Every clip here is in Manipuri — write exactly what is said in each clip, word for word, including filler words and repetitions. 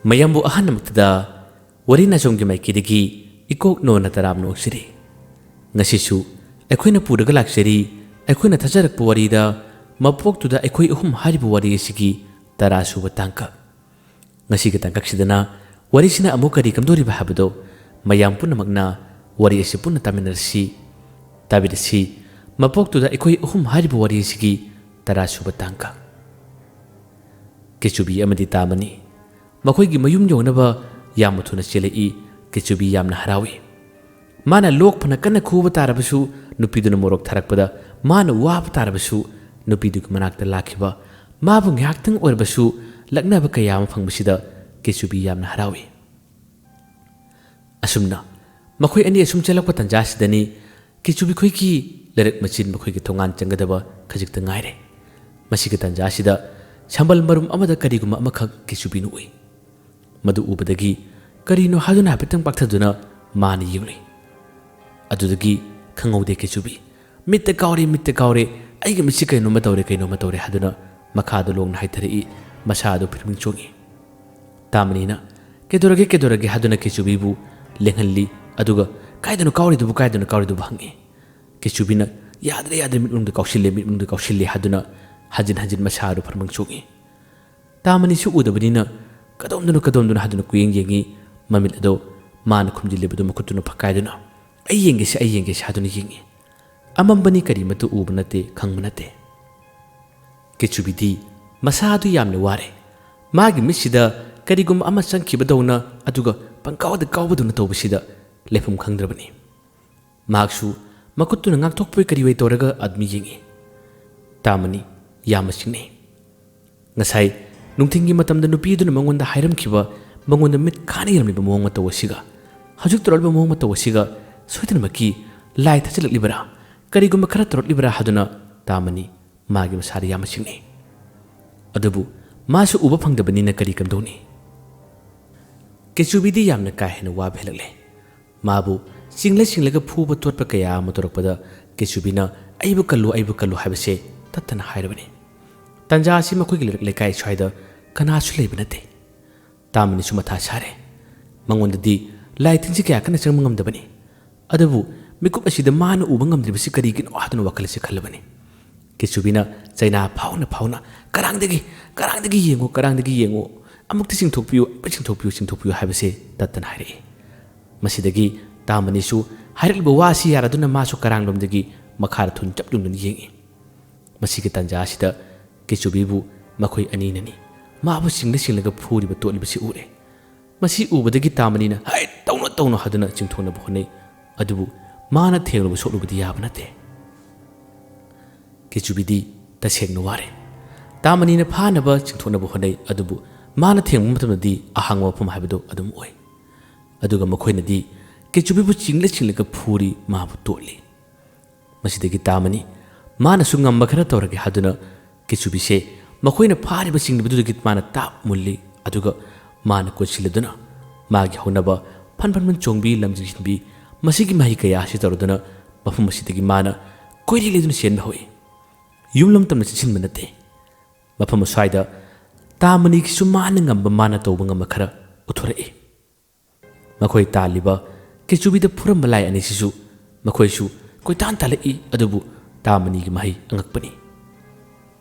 ꯃꯌꯥꯝꯕꯨ ꯑꯍꯥꯟꯕꯃꯛꯇꯗ ꯋꯥꯔꯤ ꯅꯥꯆꯣꯝꯒꯤ ꯃꯥꯏꯀꯩꯗꯒꯤ ꯏꯀꯣꯛ ꯅꯣꯟꯅ ꯇꯔꯥꯝꯅ ꯑꯣꯛꯆꯔꯤ꯫ ꯉꯁꯤꯁꯨ ꯑꯩꯈꯣꯏꯅ ꯄꯨꯔꯒ ꯂꯥꯛꯆꯔꯤ, ꯑꯩꯈꯣꯏꯅ ꯊꯥꯖꯔꯛꯄ ꯋꯥꯔꯤꯗ ꯃꯄꯣꯛꯇꯨꯗ ꯑꯩꯈꯣꯏ ꯑꯍꯨꯝ ꯍꯥꯏꯔꯤꯕ ꯋꯥꯔꯤ ꯑꯁꯤꯒꯤ ꯇꯔꯥ ꯁꯨꯕ ꯇꯥꯡꯀꯛ꯫ ꯉꯁꯤꯒꯤ ꯇꯥꯡꯀꯛꯁꯤꯗꯅ ꯋꯥꯔꯤꯁꯤꯅ ꯑꯃꯨꯛ ꯀꯔꯤ ꯀꯝꯗꯧꯔꯤꯕ ꯍꯥꯏꯕꯗꯣ ꯃꯌꯥꯝ ꯄꯨꯝꯅꯃꯛꯅ ꯋꯥꯔꯤ ꯑꯁꯤ ꯄꯨꯟꯅ ꯇꯥꯃꯤꯟꯅꯔꯁꯤ꯫ ꯇꯥꯕꯤꯔꯁꯤ, ꯃꯄꯣꯛꯇꯨꯗ ꯑꯩꯈꯣꯏ ꯑꯍꯨꯝ ꯍꯥꯏꯔꯤꯕ ꯋꯥꯔꯤ ꯑꯁꯤꯒꯤ ꯇꯔꯥ ꯁꯨꯕ ꯇꯥꯡꯀꯛ꯫ ꯀꯦꯆꯨꯕꯤ ꯑꯃꯗꯤ ꯇꯥꯃꯅꯤ꯫ ꯃꯈꯣꯏꯒꯤ ꯃꯌꯨꯝ ꯌꯧꯅꯕ ꯌꯥꯝꯅ ꯊꯨꯅ ꯆꯦꯜꯂꯛꯏ꯫ ꯀꯦꯆꯨꯕꯤ ꯌꯥꯝꯅ ꯍꯔꯥꯎꯏ꯫ ꯃꯥꯅ ꯂꯣꯛ ꯐꯅ ꯀꯟꯅ ꯈꯨꯕ ꯇꯥꯔꯕꯁꯨ, ꯅꯨꯄꯤꯗꯨꯅ ꯃꯣꯔꯣꯛ ꯊꯥꯔꯛꯄꯗ ꯃꯥꯅ ꯋꯥꯕ ꯇꯥꯔꯕꯁꯨ, ꯅꯨꯄꯤꯗꯨꯒꯤ ꯃꯅꯥꯛꯇ ꯂꯥꯛꯈꯤꯕ, ꯃꯥꯕꯨ ꯉꯥꯏꯍꯥꯛꯇꯪ ꯑꯣꯏꯔꯕꯁꯨ ꯂꯛꯅꯕ ꯀꯌꯥ ꯑꯃ ꯐꯪꯕꯁꯤꯗ ꯀꯦꯆꯨꯕꯤ ꯌꯥꯝꯅ ꯍꯔꯥꯎꯏ꯫ ꯑꯁꯨꯝꯅ ꯃꯈꯣꯏ ꯑꯅꯤ ꯑꯁꯨꯝ ꯆꯦꯜꯂꯛꯄ ꯇꯥꯟꯖꯥꯁꯤꯗꯅꯤ ꯀꯦꯆꯨꯕꯤ ꯈꯣꯏꯒꯤ ꯂꯩꯔꯛ ꯃꯆꯤꯟ ꯃꯈꯣꯏꯒꯤ ꯊꯣꯡꯒꯥꯟ ꯆꯪꯒꯗꯕ ꯈꯖꯤꯛꯇ ꯉꯥꯏꯔꯦ꯫ ꯃꯁꯤꯒꯤ ꯇꯥꯟꯖꯥꯁꯤꯗ ꯁꯝꯕꯜ ꯃꯔꯨꯝ ꯑꯃꯗ ꯀꯔꯤꯒꯨꯝꯕ ꯑꯃꯈꯛ ꯀꯦꯆꯨꯕꯤꯅ ꯎꯏ꯫ ꯃꯗꯨ ꯎꯕꯗꯒꯤ ꯀꯔꯤꯅꯣ ꯍꯥꯏꯗꯨꯅ ꯍꯥꯏꯐꯦꯠꯇꯪ ꯄꯥꯛꯊꯗꯨꯅ ꯃꯥꯅ ꯌꯦꯡꯂꯨꯏ꯫ ꯑꯗꯨꯗꯒꯤ ꯈꯪꯍꯧꯗꯦ ꯀꯦꯆꯨꯕꯤ꯫ "ꯃꯤꯠꯇ ꯀꯥꯎꯔꯦ, ꯃꯤꯠꯇ ꯀꯥꯎꯔꯦ, ꯑꯩꯒꯤ ꯃꯤꯠꯁꯤ ꯀꯩꯅꯣꯝꯃ ꯇꯧꯔꯦ, ꯀꯩꯅꯣꯝꯃ ꯇꯧꯔꯦ" ꯍꯥꯏꯗꯨꯅ ꯃꯈꯥꯗ ꯂꯣꯡꯅ ꯍꯥꯏꯊꯔꯛꯏ꯫ ꯃꯁꯥ ꯑꯗꯨ ꯐꯤꯔꯃꯤꯡ ꯆꯣꯡꯏ꯫ ꯇꯥꯃꯅꯤꯅ "ꯀꯩꯗꯧꯔꯒꯦ, ꯀꯩꯗꯧꯔꯒꯦ?" ꯍꯥꯏꯗꯨꯅ ꯀꯦꯆꯨꯕꯤꯕꯨ ꯂꯦꯡꯍꯜꯂꯤ꯫ ꯑꯗꯨꯒ "ꯀꯥꯏꯗꯅꯣ ꯀꯥꯎꯔꯤꯗꯨꯕꯨ, ꯀꯥꯏꯗꯅꯣ ꯀꯥꯎꯔꯤꯗꯨꯕꯨ?" ꯍꯪꯉꯤ꯫ ꯀꯦꯆꯨꯕꯤꯅ "ꯌꯥꯗ꯭ꯔꯦ, ꯌꯥꯗ꯭ꯔꯦ, ꯃꯤꯠꯃꯅꯨꯡꯗ ꯀꯥꯎꯁꯤꯜꯂꯦ, ꯃꯤꯠꯃꯅꯨꯡꯗ ꯀꯥꯎꯁꯤꯜꯂꯦ" ꯍꯥꯏꯗꯨꯅ ꯍꯟꯖꯤꯟ ꯍꯟꯖꯤꯟ ꯃꯁꯥ ꯑꯗꯨ ꯐꯤꯔꯃꯤꯡ ꯆꯣꯡꯏ꯫ ꯇꯥꯃꯅꯤꯁꯨ ꯎꯗꯕꯅꯤꯅ "ꯀꯗꯣꯝꯗꯅꯣ, ꯀꯗꯣꯝꯗꯅꯣ?" ꯍꯥꯏꯗꯨꯅ ꯀꯨꯌꯦꯡ ꯌꯦꯡꯉꯤ꯫ ꯃꯃꯤꯠ ꯑꯗꯣ ꯃꯥꯅ ꯈꯨꯝꯖꯤꯜꯂꯤꯕꯗꯨ ꯃꯈꯨꯠꯇꯨꯅ ꯐꯛꯀꯥꯏꯗꯨꯅ "ꯑꯩ ꯌꯦꯡꯒꯦꯁꯦ, ꯑꯩ ꯌꯦꯡꯒꯦꯁꯦ" ꯍꯥꯏꯗꯨꯅ ꯌꯦꯡꯉꯤ꯫ ꯑꯃꯝꯕꯅꯤ, ꯀꯔꯤꯃꯠꯇ ꯎꯕ ꯅꯠꯇꯦ, ꯈꯪꯕ ꯅꯠꯇꯦ꯫ ꯀꯦꯆꯨꯕꯤꯗꯤ ꯃꯁꯥ ꯑꯗꯨ ꯌꯥꯝꯅ ꯋꯥꯔꯦ꯫ ꯃꯥꯒꯤ ꯃꯤꯠꯁꯤꯗ ꯀꯔꯤꯒꯨꯝꯕ ꯑꯃ ꯆꯪꯈꯤꯕꯗꯧꯅ, ꯑꯗꯨꯒ ꯄꯪꯀꯥꯎꯗ ꯀꯥꯎꯕꯗꯧꯅ ꯇꯧꯕꯁꯤꯗ ꯂꯩꯐꯝ ꯈꯪꯗ꯭ꯔꯕꯅꯤ꯫ ꯃꯍꯥꯛꯁꯨ ꯃꯈꯨꯠꯇꯨꯅ ꯉꯥꯛꯊꯣꯛꯄꯣꯏ ꯀꯔꯤꯑꯣꯏ ꯇꯧꯔꯒ ꯑꯗꯨꯝ ꯌꯦꯡꯉꯤ꯫ ꯇꯥꯃꯅꯤ ꯌꯥꯝꯅ ꯆꯤꯡꯅꯩ꯫ ꯉꯁꯥꯏ ꯅꯨꯡꯊꯤꯜꯒꯤ ꯃꯇꯝꯗ ꯅꯨꯄꯤ ꯑꯗꯨꯅ ꯃꯉꯣꯟꯗ ꯍꯥꯏꯔꯝꯈꯤꯕ, ꯃꯉꯣꯟꯗ ꯃꯤꯠ ꯈꯥꯅ ꯌꯦꯡꯂꯝꯂꯤꯕ ꯃꯑꯣꯡ ꯃꯇꯧ ꯑꯁꯤꯒ ꯍꯧꯖꯤꯛ ꯇꯧꯔꯛꯂꯤꯕ ꯃꯑꯣꯡ ꯃꯇꯧ ꯑꯁꯤꯒ ꯁꯣꯏꯗꯅꯃꯛꯀꯤ ꯂꯥꯏ ꯊꯥꯖꯤꯜꯂꯛꯂꯤꯕꯔꯥ, ꯀꯔꯤꯒꯨꯝꯕ ꯈꯔ ꯇꯧꯔꯛꯂꯤꯕꯔꯥ ꯍꯥꯏꯗꯨꯅ ꯇꯥꯃꯅꯤ ꯃꯥꯒꯤ ꯃꯁꯥꯗ ꯌꯥꯝꯅ ꯆꯤꯡꯅꯩ꯫ ꯑꯗꯨꯕꯨ ꯃꯥꯁꯨ ꯎꯕ ꯐꯪꯗꯕꯅꯤꯅ ꯀꯔꯤ ꯀꯝꯗꯧꯅꯤ? ꯀꯦꯆꯨꯕꯤꯗꯤ ꯌꯥꯝꯅ ꯀꯥ ꯍꯦꯟꯅ ꯋꯥꯕ ꯍꯦꯜꯂꯛꯂꯦ꯫ ꯃꯥꯕꯨ ꯆꯤꯡꯂ ꯆꯤꯡꯂꯒ ꯐꯨꯕ ꯇꯣꯠꯄ ꯀꯌꯥ ꯑꯃ ꯇꯧꯔꯛꯄꯗ ꯀꯦꯆꯨꯕꯤꯅ "ꯑꯩꯕꯨ ꯀꯜꯂꯨ, ꯑꯩꯕꯨ ꯀꯜꯂꯨ" ꯍꯥꯏꯕꯁꯦ ꯇꯠꯇꯅ ꯍꯥꯏꯔꯕꯅꯤ꯫ ꯇꯟꯖꯥ ꯑꯁꯤ ꯃꯈꯣꯏꯒꯤ ꯂꯩꯔꯛ ꯂꯩꯀꯥꯏ ꯁ꯭ꯋꯥꯏꯗ ꯀꯅꯥꯁꯨ ꯂꯩꯕ ꯅꯠꯇꯦ꯫ ꯇꯥꯃꯅꯤꯁꯨ ꯃꯊꯥ ꯁꯥꯔꯦ꯫ ꯃꯉꯣꯟꯗꯗꯤ ꯂꯥꯏ ꯇꯤꯟꯁꯤ ꯀꯌꯥ ꯀꯟꯅ ꯆꯪꯕ ꯉꯝꯗꯕꯅꯤ꯫ ꯑꯗꯨꯕꯨ ꯃꯤꯀꯨꯞ ꯑꯁꯤꯗ ꯃꯥꯅ ꯎꯕ ꯉꯝꯗ꯭ꯔꯤꯕꯁꯤ ꯀꯔꯤꯒꯤꯅꯣ ꯍꯥꯏꯗꯨꯅ ꯋꯥꯈꯜ ꯑꯁꯤ ꯈꯜꯂꯕꯅꯤ꯫ ꯀꯦꯆꯨꯕꯤꯅ ꯆꯩꯅꯥ ꯐꯥꯎꯅ ꯐꯥꯎꯅ, "ꯀꯔꯥꯡꯗꯒꯤ, ꯀꯔꯥꯡꯗꯒꯤ ꯌꯦꯡꯉꯨ, ꯀꯔꯥꯡꯗꯒꯤ ꯌꯦꯡꯉꯨ, ꯑꯃꯨꯛꯇ ꯆꯤꯡꯊꯣꯛꯄꯤꯌꯨ, ꯑꯃꯨꯛꯇ ꯆꯤꯡꯊꯣꯛꯄꯤꯌꯨ, ꯆꯤꯡꯊꯣꯛꯄꯤꯌꯨ" ꯍꯥꯏꯕꯁꯦ ꯇꯠꯇꯅ ꯍꯥꯏꯔꯛꯏ꯫ ꯃꯁꯤꯗꯒꯤ ꯇꯥꯃꯅꯤꯁꯨ ꯍꯥꯏꯔꯛꯂꯤꯕ ꯋꯥ ꯑꯁꯤ ꯌꯥꯔꯗꯨꯅ ꯃꯥꯁꯨ ꯀꯔꯥꯡꯂꯣꯝꯗꯒꯤ ꯃꯈꯥꯗ ꯊꯨꯟ ꯆꯞ ꯌꯨꯡꯗꯨꯅ ꯌꯦꯡꯉꯤ꯫ ꯃꯁꯤꯒꯤ ꯇꯥꯟꯖꯥ ꯑꯁꯤꯗ ꯀꯦꯆꯨꯕꯤꯕꯨ ꯃꯈꯣꯏ ꯑꯅꯤꯅꯅꯤ ꯃꯥꯕꯨ ꯆꯤꯡꯂ ꯆꯤꯡꯂꯒ ꯐꯨꯔꯤꯕ ꯇꯣꯠꯂꯤꯕꯁꯤ ꯎꯔꯦ꯫ ꯃꯁꯤ ꯎꯕꯗꯒꯤ ꯇꯥꯃꯅꯤꯅ, "ꯍꯥꯏ, ꯇꯧꯅꯣ, ꯇꯧꯅꯣ" ꯍꯥꯏꯗꯨꯅ ꯆꯤꯡꯊꯣꯛꯅꯕ ꯍꯣꯠꯅꯩ꯫ ꯑꯗꯨꯕꯨ ꯃꯥꯅ ꯊꯦꯡꯂꯨꯕ ꯁꯣꯛꯂꯨꯕꯗꯤ ꯌꯥꯕ ꯅꯠꯇꯦ꯫ ꯀꯦꯆꯨꯕꯤꯗꯤ ꯇꯁꯦꯡꯅ ꯋꯥꯔꯦ꯫ ꯇꯥꯃꯅꯤꯅ ꯐꯥꯅꯕ ꯆꯤꯡꯊꯣꯛꯅꯕ ꯍꯣꯠꯅꯩ, ꯑꯗꯨꯕꯨ ꯃꯥꯅ ꯊꯦꯡꯕ ꯃꯇꯝꯗꯗꯤ ꯑꯍꯥꯡꯕ ꯃꯐꯝ ꯍꯥꯏꯕꯗꯨ ꯑꯗꯨꯝ ꯑꯣꯏ꯫ ꯑꯗꯨꯒ ꯃꯈꯣꯏꯅꯗꯤ ꯀꯦꯆꯨꯕꯤꯕꯨ ꯆꯤꯡꯂ ꯆꯤꯡꯂꯒ ꯐꯨꯔꯤ, ꯃꯥꯕꯨ ꯇꯣꯠꯂꯤ꯫ ꯃꯁꯤꯗꯒꯤ ꯇꯥꯃꯅꯤ ꯃꯥꯅꯁꯨ ꯉꯝꯕ ꯈꯔ ꯇꯧꯔꯒꯦ ꯍꯥꯏꯗꯨꯅ ꯀꯦꯆꯨꯕꯤꯁꯦ ꯃꯈꯣꯏꯅ ꯐꯥꯔꯤꯕ ꯆꯤꯡꯂꯤꯕꯗꯨꯗꯒꯤ ꯃꯥꯅ ꯇꯥꯞ ꯃꯨꯜꯂꯤ꯫ ꯑꯗꯨꯒ ꯃꯥꯅ ꯀꯣꯏꯁꯤꯜꯂꯗꯨꯅ ꯃꯥꯒꯤ ꯍꯧꯅꯕ ꯐꯟ ꯐꯟ ꯐꯟ ꯆꯣꯡꯕꯤ, ꯂꯝꯖꯤꯡ ꯁꯤꯟꯕꯤ, ꯃꯁꯤꯒꯤ ꯃꯍꯩ ꯀꯌꯥ ꯑꯁꯤ ꯇꯧꯔꯗꯨꯅ ꯃꯐꯝ ꯑꯁꯤꯗꯒꯤ ꯃꯥꯅ ꯀꯣꯏꯔꯤ ꯂꯩꯗꯨꯅ ꯆꯦꯟꯕ ꯍꯧꯏ꯫ ꯌꯨꯝꯂꯣꯝ ꯇꯝꯅ ꯆꯦꯟꯁꯤꯟꯕ ꯅꯠꯇꯦ꯫ ꯃꯐꯝ ꯑꯁ꯭ꯋꯥꯏꯗ ꯇꯥꯃꯅꯤꯒꯤꯁꯨ ꯃꯥꯅ ꯉꯝꯕ, ꯃꯥꯅ ꯇꯧꯕ ꯉꯝꯕ ꯈꯔ ꯎꯠꯊꯣꯔꯛꯏ꯫ ꯃꯈꯣꯏ ꯇꯥꯜꯂꯤꯕ ꯀꯦꯆꯨꯕꯤꯗ ꯐꯨꯔꯝꯕ ꯂꯥꯏ ꯑꯅꯤꯁꯤꯁꯨ ꯃꯈꯣꯏꯁꯨ ꯀꯣꯏꯇꯥꯟ ꯇꯥꯜꯂꯛꯏ, ꯑꯗꯨꯕꯨ ꯇꯥꯃꯅꯤꯒꯤ ꯃꯍꯩ ꯑꯉꯛꯄꯅꯤ꯫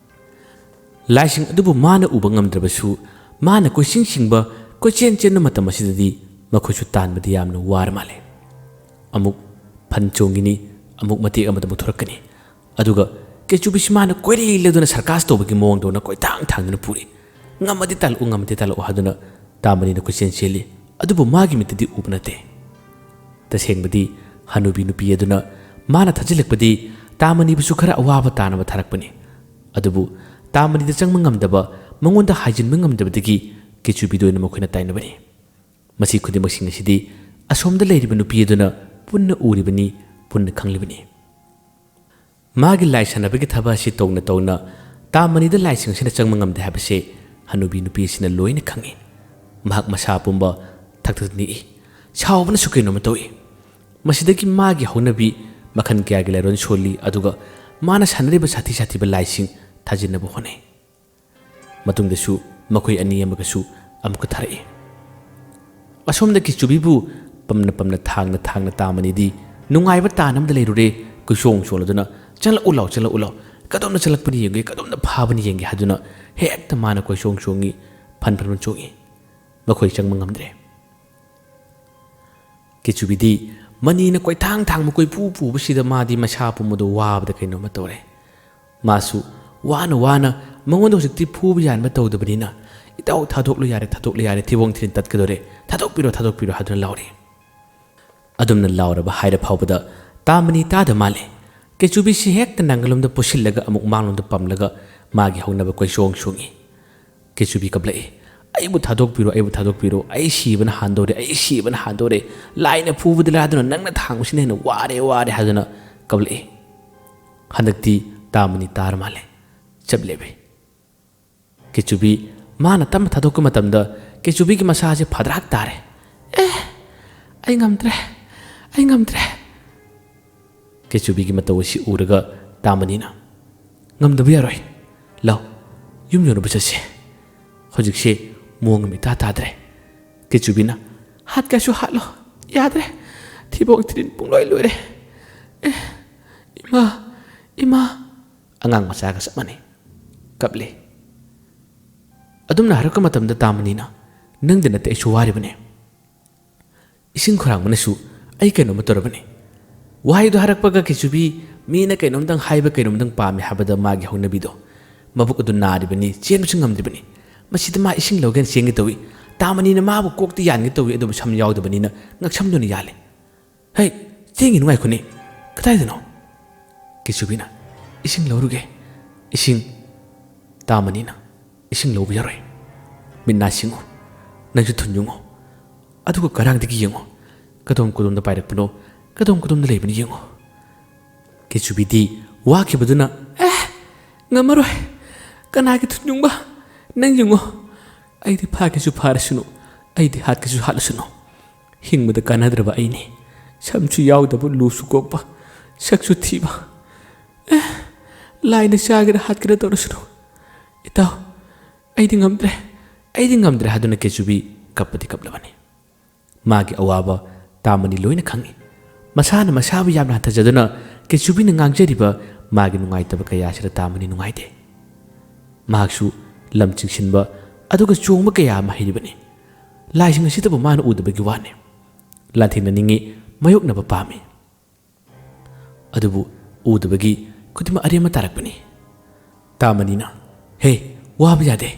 ꯂꯥꯏꯁꯤꯡ ꯑꯗꯨꯕꯨ ꯃꯥꯅ ꯎꯕ ꯉꯝꯗ꯭ꯔꯕꯁꯨ, ꯃꯥꯅ ꯀꯣꯏꯆꯤꯡ ꯆꯤꯡꯕ, ꯀꯣꯏꯆꯦꯟ ꯆꯦꯟꯕ ꯃꯇꯝ ꯑꯁꯤꯗꯗꯤ ꯃꯈꯣꯏꯁꯨ ꯇꯥꯟꯕꯗꯤ ꯌꯥꯝꯅ ꯋꯥꯔ ꯃꯥꯜꯂꯦ꯫ ꯑꯃꯨꯛ ꯐꯟ ꯆꯣꯡꯈꯤꯅꯤ, ꯑꯃꯨꯛ ꯃꯇꯦꯛ ꯑꯃꯗ ꯑꯃꯨꯛ ꯊꯣꯔꯛꯀꯅꯤ꯫ ꯑꯗꯨꯒ ꯀꯦꯆꯨꯕꯤꯁꯤ ꯃꯥꯅ ꯀꯣꯏꯔꯤ ꯂꯩꯗꯨꯅ ꯁꯔꯀꯥꯁ ꯇꯧꯕꯒꯤ ꯃꯑꯣꯡꯗꯧꯅ ꯀꯣꯏꯊꯥꯡ ꯊꯥꯡꯗꯨꯅ ꯄꯨꯔꯤ꯫ "ꯉꯝꯃꯗꯤ ꯇꯥꯜꯂꯛꯎ, ꯉꯝꯃꯗꯤ ꯇꯥꯜꯂꯛꯎ" ꯍꯥꯏꯗꯨꯅ ꯇꯥꯃꯅꯤꯅ ꯀꯣꯏꯆꯦꯟ ꯆꯦꯜꯂꯤ꯫ ꯑꯗꯨꯕꯨ ꯃꯥꯒꯤ ꯃꯤꯠꯇꯗꯤ ꯎꯕ ꯅꯠꯇꯦ꯫ ꯇꯁꯦꯡꯕꯗꯤ ꯍꯅꯨꯕꯤ ꯅꯨꯄꯤ ꯑꯗꯨꯅ ꯃꯥꯅ ꯊꯥꯖꯤꯜꯂꯛꯄꯗꯤ ꯇꯥꯃꯅꯤꯕꯨꯁꯨ ꯈꯔ ꯑꯋꯥꯕ ꯇꯥꯅꯕ ꯊꯥꯔꯛꯄꯅꯤ꯫ ꯑꯗꯨꯕꯨ ꯇꯥꯃꯅꯤꯗ ꯆꯪꯕ ꯉꯝꯗꯕ, ꯃꯉꯣꯟꯗ ꯍꯥꯏꯖꯤꯟꯕ ꯉꯝꯗꯕꯗꯒꯤ ꯀꯦꯆꯨꯕꯤꯗ ꯑꯣꯏꯅ ꯃꯈꯣꯏꯅ ꯇꯥꯏꯅꯕꯅꯤ꯫ ꯃꯁꯤ ꯈꯨꯗꯤꯡꯃꯛꯁꯤꯡ ꯑꯁꯤꯗꯤ ꯑꯁꯣꯝꯗ ꯂꯩꯔꯤꯕ ꯅꯨꯄꯤ ꯑꯗꯨꯅ ꯄꯨꯟꯅ ꯎꯔꯤꯕꯅꯤ, ꯄꯨꯟꯅ ꯈꯪꯂꯤꯕꯅꯤ꯫ ꯃꯥꯒꯤ ꯂꯥꯏ ꯁꯥꯟꯅꯕꯒꯤ ꯊꯕꯛ ꯑꯁꯤ ꯇꯧꯅ ꯇꯧꯅ ꯇꯥꯃꯅꯤꯗ ꯂꯥꯏꯁꯤꯡ ꯑꯁꯤꯅ ꯆꯪꯕ ꯉꯝꯗꯦ ꯍꯥꯏꯕꯁꯦ ꯍꯅꯨꯕꯤ ꯅꯨꯄꯤ ꯑꯁꯤꯅ ꯂꯣꯏꯅ ꯈꯪꯏ꯫ ꯃꯍꯥꯛ ꯃꯁꯥ ꯄꯨꯝꯕ ꯊꯛ ꯊꯛ ꯅꯤꯛꯏ꯫ ꯁꯥꯎꯕꯅꯁꯨ ꯀꯩꯅꯣꯝꯃ ꯇꯧꯏ꯫ ꯃꯁꯤꯗꯒꯤ ꯃꯥꯒꯤ ꯍꯧꯅꯕꯤ ꯃꯈꯜ ꯀꯌꯥꯒꯤ ꯂꯥꯏꯔꯣꯟ ꯁꯣꯜꯂꯤ, ꯑꯗꯨꯒ ꯃꯥꯅ ꯁꯥꯟꯅꯔꯤꯕ ꯁꯥꯊꯤ ꯁꯥꯊꯤꯕ ꯂꯥꯏꯁꯤꯡ ꯊꯥꯖꯤꯟꯅꯕ ꯍꯣꯠꯅꯩ꯫ ꯃꯇꯨꯡꯗꯁꯨ ꯃꯈꯣꯏ ꯑꯅꯤ ꯑꯃꯒꯁꯨ ꯑꯃꯨꯛꯀ ꯊꯥꯔꯛꯏ꯫ ꯑꯁꯣꯝꯗ ꯀꯤꯆꯨꯕꯤꯕꯨ ꯄꯝꯅ ꯄꯝꯅ ꯊꯥꯡꯅ ꯊꯥꯡꯅ ꯇꯥꯃꯅꯤꯗꯤ ꯅꯨꯡꯉꯥꯏꯕ ꯇꯥꯟ ꯑꯃꯗ ꯂꯩꯔꯨꯔꯦ꯫ ꯀꯣꯏꯁꯣꯡ ꯁꯣꯡꯂꯗꯨꯅ, "ꯆꯪꯂꯛꯎ ꯂꯥꯎ, ꯆꯪꯂꯛꯎ ꯂꯥꯎ, ꯀꯗꯣꯝꯗ ꯆꯪꯂꯛꯄꯅ ꯌꯦꯡꯒꯦ, ꯀꯗꯣꯝꯗ ꯐꯥꯕꯅ ꯌꯦꯡꯒꯦ" ꯍꯥꯏꯗꯨꯅ ꯍꯦꯛꯇ ꯃꯥꯅ ꯀꯣꯏꯁꯣꯡ ꯁꯣꯡꯉꯤ, ꯐꯟ ꯐꯟ ꯆꯣꯡꯉꯤ꯫ ꯃꯈꯣꯏ ꯆꯪꯕ ꯉꯝꯗ꯭ꯔꯦ꯫ ꯀꯤꯆꯨꯕꯤꯗꯤ ꯃꯅꯤꯅ ꯀꯣꯏꯊꯥꯡ ꯊꯥꯡꯕ ꯀꯣꯏꯄꯨ ꯄꯨꯕꯁꯤꯗ ꯃꯥꯗꯤ ꯃꯁꯥ ꯄꯨꯝꯕꯗꯣ ꯋꯥꯕꯗ ꯀꯩꯅꯣꯝꯃ ꯇꯧꯔꯦ꯫ ꯃꯥꯁꯨ ꯋꯥꯅ ꯋꯥꯅ ꯃꯉꯣꯟꯗ ꯍꯧꯖꯤꯛꯇꯤ ꯐꯨꯕ ꯌꯥꯟꯕ ꯇꯧꯗꯕꯅꯤꯅ, "ꯏꯇꯥꯎ, ꯊꯥꯗꯣꯛꯂꯨ ꯌꯥꯔꯦ, ꯊꯥꯗꯣꯛꯂꯨ ꯌꯥꯔꯦ, ꯊꯤꯕꯣꯡ ꯊꯤꯔꯤꯟ ꯇꯠꯀꯗꯣꯔꯦ, ꯊꯥꯗꯣꯛꯄꯤꯔꯣ, ꯊꯥꯗꯣꯛꯄꯤꯔꯣ" ꯍꯥꯏꯗꯨꯅ ꯂꯥꯎꯔꯦ꯫ ꯑꯗꯨꯝꯅ ꯂꯥꯎꯔꯕ ꯍꯥꯏꯔ ꯐꯥꯎꯕꯗ ꯇꯥꯃꯅꯤ ꯇꯥꯗ ꯃꯥꯜꯂꯦ꯫ ꯀꯦꯆꯨꯕꯤꯁꯤ ꯍꯦꯛꯇ ꯅꯪꯒꯜꯂꯣꯝꯗ ꯄꯨꯁꯤꯜꯂꯒ ꯑꯃꯨꯛ ꯃꯥꯡꯂꯣꯝꯗ ꯄꯝꯂꯒ ꯃꯥꯒꯤ ꯍꯧꯅꯕ ꯀꯣꯏꯆꯣꯡ ꯆꯣꯡꯉꯤ꯫ ꯀꯦꯆꯨꯕꯤ ꯀꯞꯂꯛꯏ, "ꯑꯩꯕꯨ ꯊꯥꯗꯣꯛꯄꯤꯔꯣ, ꯑꯩꯕꯨ ꯊꯥꯗꯣꯛꯄꯤꯔꯣ, ꯑꯩ ꯁꯤꯕꯅ ꯍꯥꯟꯗꯧꯔꯦ, ꯑꯩ ꯁꯤꯕꯅ ꯍꯥꯟꯗꯧꯔꯦ꯫ ꯂꯥꯏꯅ ꯐꯨꯕꯗ ꯂꯥꯏꯗꯨꯅ ꯅꯪꯅ ꯊꯥꯡꯕꯁꯤꯅ ꯍꯦꯟꯅ ꯋꯥꯔꯦ, ꯋꯥꯔꯦ" ꯍꯥꯏꯗꯨꯅ ꯀꯞꯂꯛꯏ꯫ ꯍꯟꯗꯛꯇꯤ ꯇꯥꯃꯅꯤ ꯇꯥꯔ ꯃꯥꯜꯂꯦ꯫ ꯆꯞ ꯂꯦꯞꯄꯤ꯫ ꯀꯦꯆꯨꯕꯤ ꯃꯥꯅ ꯇꯞꯅ ꯊꯥꯗꯣꯛꯄ ꯃꯇꯝꯗ ꯀꯦꯆꯨꯕꯤꯒꯤ ꯃꯁꯥꯁꯦ ꯐꯗ꯭ꯔꯥꯛ ꯇꯥꯔꯦ꯫ "ꯑꯦ, ꯑꯩ ꯉꯝꯗ꯭ꯔꯦ, ꯑꯩ ꯉꯝꯗ꯭ꯔꯦ"꯫ ꯀꯦꯆꯨꯕꯤꯒꯤ ꯃꯇꯧ ꯑꯁꯤ ꯎꯔꯒ ꯇꯥꯃꯅꯤꯅ, "ꯉꯝꯗꯕ ꯌꯥꯔꯣꯏ꯫ ꯂꯥꯎ, ꯌꯨꯝ ꯌꯧꯅꯕ ꯆꯠꯁꯦ꯫ ꯍꯧꯖꯤꯛꯁꯦ ꯃꯑꯣꯡ ꯑꯃ ꯏꯇꯥ ꯇꯥꯗ꯭ꯔꯦ"꯫ ꯀꯦꯆꯨꯕꯤꯅ, "ꯍꯥꯠꯀꯦꯁꯨ ꯍꯥꯠꯂꯣ, ꯌꯥꯗ꯭ꯔꯦ꯫ ꯊꯤꯕꯣꯡ ꯊꯤꯔꯤꯟ ꯄꯨꯡꯂꯣꯏ ꯂꯣꯏꯔꯦ꯫ ꯑꯦ, ꯏꯃꯥ, ꯏꯃꯥ"꯫ ꯑꯉꯥꯡ ꯃꯆꯥꯒ ꯆꯞ ꯃꯥꯟꯅꯩ꯫ ꯀꯞꯂꯤ꯫ ꯑꯗꯨꯝꯅ ꯍꯥꯏꯔꯛꯄ ꯃꯇꯝꯗ ꯇꯥꯃꯅꯤꯅ, "ꯅꯪꯗ ꯅꯠꯇꯦ, ꯑꯩꯁꯨ ꯋꯥꯔꯤꯕꯅꯦ꯫ ꯏꯁꯤꯡ ꯈꯨꯔꯥꯡꯕꯅꯁꯨ ꯑꯩ ꯀꯩꯅꯣꯝꯃ ꯇꯧꯔꯕꯅꯤ"꯫ ꯋꯥꯍꯩꯗꯣ ꯍꯥꯏꯔꯛꯄꯒ ꯀꯦꯆꯨꯕꯤ ꯃꯤꯅ ꯀꯩꯅꯣꯝꯇꯪ ꯍꯥꯏꯕ, ꯀꯩꯅꯣꯝꯇꯪ ꯄꯥꯝꯃꯤ ꯍꯥꯏꯕꯗ ꯃꯥꯒꯤ ꯍꯧꯅꯕꯤꯗꯣ, ꯃꯕꯨꯛ ꯑꯗꯨ ꯅꯥꯔꯤꯕꯅꯤ, ꯆꯦꯟꯕꯁꯨ ꯉꯝꯗ꯭ꯔꯤꯕꯅꯤ꯫ ꯃꯁꯤꯗ ꯃꯥ ꯏꯁꯤꯡ ꯂꯧꯒꯦꯅ ꯆꯦꯟꯒꯦ ꯇꯧꯏ꯫ ꯇꯥꯃꯅꯤꯅ ꯃꯥꯕꯨ ꯀꯣꯛꯇꯤ ꯌꯥꯟꯒꯦ ꯇꯧꯏ, ꯑꯗꯨꯕꯨ ꯁꯝ ꯌꯥꯎꯗꯕꯅꯤꯅ ꯉꯛꯁꯝꯗꯨꯅ ꯌꯥꯜꯂꯤ꯫ "ꯍꯩ, ꯆꯦꯡꯒꯤꯅꯨ, ꯉꯥꯏꯈꯣꯅꯦ꯫ ꯀꯗꯥꯏꯗꯅꯣ?" ꯀꯤꯆꯨꯕꯤꯅ, "ꯏꯁꯤꯡ ꯂꯧꯔꯨꯒꯦ, ꯏꯁꯤꯡ"꯫ ꯇꯥꯃꯅꯤꯅ, "ꯏꯁꯤꯡ ꯂꯧꯕ ꯌꯥꯔꯣꯏ꯫ ꯃꯤꯠ ꯅꯥ ꯁꯤꯡꯉꯨ, ꯅꯪꯁꯨ ꯊꯨꯟ ꯌꯨꯡꯉꯨ, ꯑꯗꯨꯒ ꯀꯔꯥꯡꯗꯒꯤ ꯌꯦꯡꯉꯨ꯫ ꯀꯗꯣꯝ ꯀꯗꯣꯝꯗ ꯄꯥꯏꯔꯛꯄꯅꯣ, ꯀꯗꯣꯝ ꯀꯗꯣꯝꯗ ꯂꯩꯕꯅꯣ ꯌꯦꯡꯉꯨ"꯫ ꯀꯤꯆꯨꯕꯤꯗꯤ ꯋꯥꯈꯤꯕꯗꯨꯅ, "ꯑꯦ, ꯉꯝꯃꯔꯣꯏ꯫ ꯀꯅꯥꯒꯤ ꯊꯨꯟ ꯌꯨꯡꯕ? ꯅꯪ ꯌꯦꯡꯉꯣ꯫ ꯑꯩꯗꯤ ꯐꯥꯒꯦꯁꯨ ꯐꯥꯔꯁꯅꯨ, ꯑꯩꯗꯤ ꯍꯥꯠꯀꯦꯁꯨ ꯍꯥꯠꯂꯁꯅꯨ꯫ ꯍꯤꯡꯕꯗ ꯀꯥꯟꯅꯗ꯭ꯔꯕ ꯑꯩꯅꯤ꯫ ꯁꯝꯁꯨ ꯌꯥꯎꯗꯕ, ꯂꯨꯁꯨ ꯀꯣꯛꯄ, ꯁꯛꯁꯨ ꯊꯤꯕ꯫ ꯑꯦ, ꯂꯥꯏꯅ ꯆꯥꯒꯦꯔꯥ ꯍꯥꯠꯀꯦꯔꯥ ꯇꯧꯔꯁꯅꯨ꯫ ꯏꯇꯥꯎ, ꯑꯩꯗꯤ ꯉꯝꯗ꯭ꯔꯦ꯫ ꯑꯩꯗꯤ ꯉꯝꯗ꯭ꯔꯦ ꯍꯥꯏꯗꯨꯅ ꯀꯦꯆꯨꯕꯤ ꯀꯞꯄꯗꯤ ꯀꯞꯂꯕꯅꯤ꯫ ꯃꯥꯒꯤ ꯑꯋꯥꯕ ꯇꯥꯃꯅꯤ ꯂꯣꯏꯅ ꯈꯪꯏ꯫ ꯃꯁꯥꯅ ꯃꯁꯥꯕꯨ ꯌꯥꯝꯅ ꯍꯟꯊꯖꯗꯨꯅ ꯀꯦꯆꯨꯕꯤꯅ ꯉꯥꯡꯖꯔꯤꯕ ꯃꯥꯒꯤ ꯅꯨꯡꯉꯥꯏꯇꯕ ꯀꯌꯥ ꯑꯁꯤꯗ ꯇꯥꯃꯅꯤ ꯅꯨꯡꯉꯥꯏꯇꯦ꯫ ꯃꯍꯥꯛꯁꯨ ꯂꯝ ꯆꯤꯡꯁꯤꯟꯕ ꯑꯗꯨꯒ ꯆꯣꯡꯕ ꯀꯌꯥ ꯑꯃ ꯍꯩꯔꯤꯕꯅꯤ꯫ ꯂꯥꯏꯁꯤꯡ ꯑꯁꯤꯗꯕꯨ ꯃꯥꯅ ꯎꯗꯕꯒꯤ ꯋꯥꯅꯤ꯫ ꯂꯥꯟꯊꯦꯡꯅꯅꯤꯡꯏ, ꯃꯥꯌꯣꯛꯅꯕ ꯄꯥꯝꯃꯤ꯫ ꯑꯗꯨꯕꯨ ꯎꯗꯕꯒꯤ ꯈꯨꯗꯤꯡꯃꯛ ꯑꯔꯦꯝꯕ ꯇꯥꯔꯛꯄꯅꯤ꯫ ꯇꯥꯃꯅꯤꯅ, "ꯍꯦ, ꯋꯥꯕ ꯌꯥꯗꯦ꯫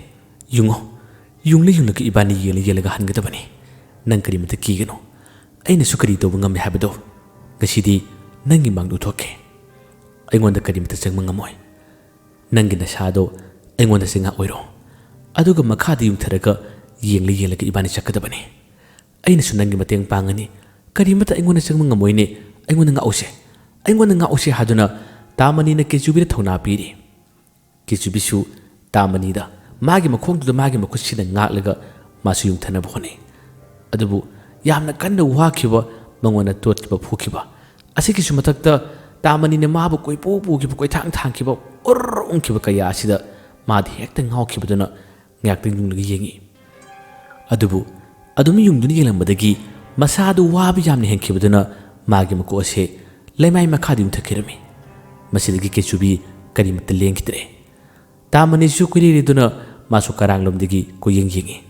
ꯌꯨꯡꯉꯣ, ꯌꯨꯡꯂ ꯌꯨꯡꯂꯒ ꯏꯕꯥꯅꯤ ꯌꯦꯡꯂ ꯌꯦꯡꯂꯒ ꯍꯟꯒꯗꯕꯅꯤ꯫ ꯅꯪ ꯀꯔꯤꯃꯇ ꯀꯤꯒꯅꯨ꯫ ꯑꯩꯅꯁꯨ ꯀꯔꯤ ꯇꯧꯕ ꯉꯝꯃꯤ ꯍꯥꯏꯕꯗꯣ ꯉꯁꯤꯗꯤ ꯅꯪꯒꯤ ꯃꯥꯡꯗ ꯎꯠꯊꯣꯛꯀꯦ꯫ ꯑꯩꯉꯣꯟꯗ ꯀꯔꯤꯃꯇ ꯆꯪꯕ ꯉꯝꯃꯣꯏ꯫ ꯅꯪꯒꯤ ꯅꯁꯥꯗꯣ ꯑꯩꯉꯣꯟꯗ ꯆꯩꯉꯥꯛ ꯑꯣꯏꯔꯣ꯫ ꯑꯗꯨꯒ ꯃꯈꯥꯗ ꯌꯨꯡꯊꯔꯒ ꯌꯦꯡꯂ ꯌꯦꯡꯂꯒ ꯏꯕꯥꯅꯤ ꯆꯠꯀꯗꯕꯅꯤ꯫ ꯑꯩꯅꯁꯨ ꯅꯪꯒꯤ ꯃꯇꯦꯡ ꯄꯥꯡꯒꯅꯤ꯫ ꯀꯔꯤꯃꯇ ꯑꯩꯉꯣꯟꯗ ꯆꯪꯕ ꯉꯝꯃꯣꯏꯅꯦ꯫ ꯑꯩꯉꯣꯟꯗ ꯉꯥꯛꯎꯁꯦ, ꯑꯩꯉꯣꯟꯗ ꯉꯥꯛꯎꯁꯦ" ꯍꯥꯏꯗꯨꯅ ꯇꯥꯃꯅꯤꯅ ꯀꯦꯆꯨꯕꯤꯗ ꯊꯧꯅꯥ ꯄꯤꯔꯤ꯫ ꯀꯦꯆꯨꯕꯤꯁꯨ ꯇꯥꯃꯅꯤꯗ ꯃꯥꯒꯤ ꯃꯈꯣꯡꯗꯨꯗ ꯃꯥꯒꯤ ꯃꯈꯨꯠꯁꯤꯅ ꯉꯥꯛꯂꯒ ꯃꯥꯁꯨ ꯌꯨꯡꯊꯅꯕ ꯍꯣꯠꯅꯩ꯫ ꯑꯗꯨꯕꯨ ꯌꯥꯝꯅ ꯀꯟꯅ ꯋꯥꯈꯤꯕ, ꯃꯉꯣꯟꯗ ꯇꯣꯠꯈꯤꯕ, ꯐꯨꯈꯤꯕ ꯑꯁꯤꯒꯤꯁꯨ ꯃꯊꯛꯇ ꯇꯥꯃꯅꯤꯅ ꯃꯥꯕꯨ ꯀꯣꯏꯄꯨ ꯄꯨꯈꯤꯕ, ꯀꯣꯏꯊꯥꯡ ꯊꯥꯡꯈꯤꯕ, ꯎꯔ ꯎꯪꯈꯤꯕ ꯀꯌꯥ ꯑꯁꯤꯗ ꯃꯥꯗꯤ ꯍꯦꯛꯇ ꯉꯥꯎꯈꯤꯕꯗꯨꯅ ꯉꯥꯏꯍꯥꯛꯇꯪ ꯌꯨꯡꯂꯒ ꯌꯦꯡꯉꯤ꯫ ꯑꯗꯨꯕꯨ ꯑꯗꯨꯝ ꯌꯨꯡꯗꯨꯅ ꯌꯦꯡꯂꯝꯕꯗꯒꯤ ꯃꯁꯥꯗꯨ ꯋꯥꯕ ꯌꯥꯝꯅ ꯍꯦꯟꯈꯤꯕꯗꯨꯅ ꯃꯥꯒꯤ ꯃꯀꯣꯛ ꯑꯁꯦ ꯂꯩꯃꯥꯏ ꯃꯈꯥꯗ ꯌꯨꯡꯊꯈꯤꯔꯝꯃꯤ꯫ ꯃꯁꯤꯗꯒꯤ ꯀꯦꯆꯨꯕꯤ ꯀꯔꯤꯃꯠꯇ ꯂꯦꯡꯈꯤꯗ꯭ꯔꯦ꯫ ꯇꯥꯃꯅꯤꯁꯨ ꯀꯣꯏꯔꯦꯔꯦꯗꯨꯅ ꯃꯥꯁꯨ ꯀꯔꯥꯡꯂꯣꯝꯗꯒꯤ ꯀꯣꯏꯌꯦꯡ ꯌꯦꯡꯉꯤ꯫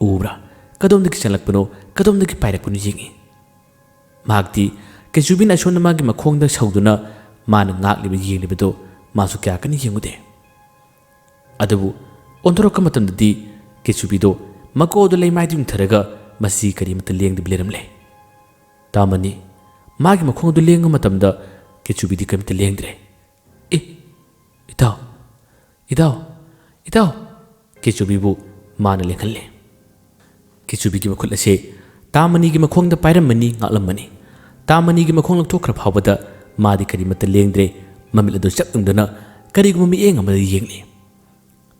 ꯎꯕ꯭ꯔꯥ? ꯀꯗꯣꯝꯗꯒꯤ ꯆꯪꯂꯛꯄꯅꯣ, ꯀꯗꯣꯝꯗꯒꯤ ꯄꯥꯏꯔꯛꯄꯅꯣ ꯌꯦꯡꯉꯤ꯫ ꯃꯍꯥꯛꯇꯤ ꯀꯦꯆꯨꯕꯤꯅ ꯑꯁꯣꯝꯗ ꯃꯥꯒꯤ ꯃꯈꯣꯡꯗ ꯁꯧꯗꯨꯅ ꯃꯥꯅ ꯉꯥꯛꯂꯤꯕ ꯌꯦꯡꯂꯤꯕꯗꯣ ꯃꯥꯁꯨ ꯀꯌꯥ ꯀꯟꯅ ꯌꯦꯡꯉꯨꯗꯦ꯫ ꯑꯗꯨꯕꯨ ꯑꯣꯟꯊꯣꯔꯛꯄ ꯃꯇꯝꯗꯗꯤ ꯀꯦꯆꯨꯕꯤꯗꯣ ꯃꯀꯣꯛ ꯑꯗꯨ ꯂꯩꯃꯥꯏꯗ ꯌꯨꯡꯊꯔꯒ ꯃꯁꯤ ꯀꯔꯤꯃꯠꯇ ꯂꯦꯡꯗꯕꯤ ꯂꯩꯔꯝꯂꯦ꯫ ꯇꯥꯃꯅꯤ ꯃꯥꯒꯤ ꯃꯈꯣꯡ ꯑꯗꯨ ꯂꯦꯡꯕ ꯃꯇꯝꯗ ꯀꯦꯆꯨꯕꯤꯗꯤ ꯀꯔꯤꯃꯠꯇ ꯂꯦꯡꯗ꯭ꯔꯦ꯫ "ꯑꯦ, ꯏꯇꯥꯎ, ꯏꯇꯥꯎ, ꯏꯇꯥꯎ!" ꯀꯦꯆꯨꯕꯤꯕꯨ ꯃꯥꯅ ꯂꯦꯡꯍꯜꯂꯦ꯫ ꯀꯦꯆꯨꯕꯤꯒꯤ ꯃꯈꯨꯠ ꯑꯁꯦ ꯇꯥꯃꯅꯤꯒꯤ ꯃꯈꯣꯡꯗ ꯄꯥꯏꯔꯝꯃꯅꯤ, ꯉꯥꯛꯂꯝꯃꯅꯤ꯫ ꯇꯥꯃꯅꯤꯒꯤ ꯃꯈꯣꯡ ꯂꯧꯊꯣꯛꯈ꯭ꯔ ꯐꯥꯎꯕꯗ ꯃꯥꯗꯤ ꯀꯔꯤꯃꯠꯇ ꯂꯦꯡꯗ꯭ꯔꯦ, ꯃꯃꯤꯠ ꯑꯗꯨ ꯆꯞ ꯌꯨꯡꯗꯨꯅ ꯀꯔꯤꯒꯨꯝꯕ ꯃꯤꯠꯌꯦꯡ ꯑꯃꯗ ꯌꯦꯡꯂꯤ꯫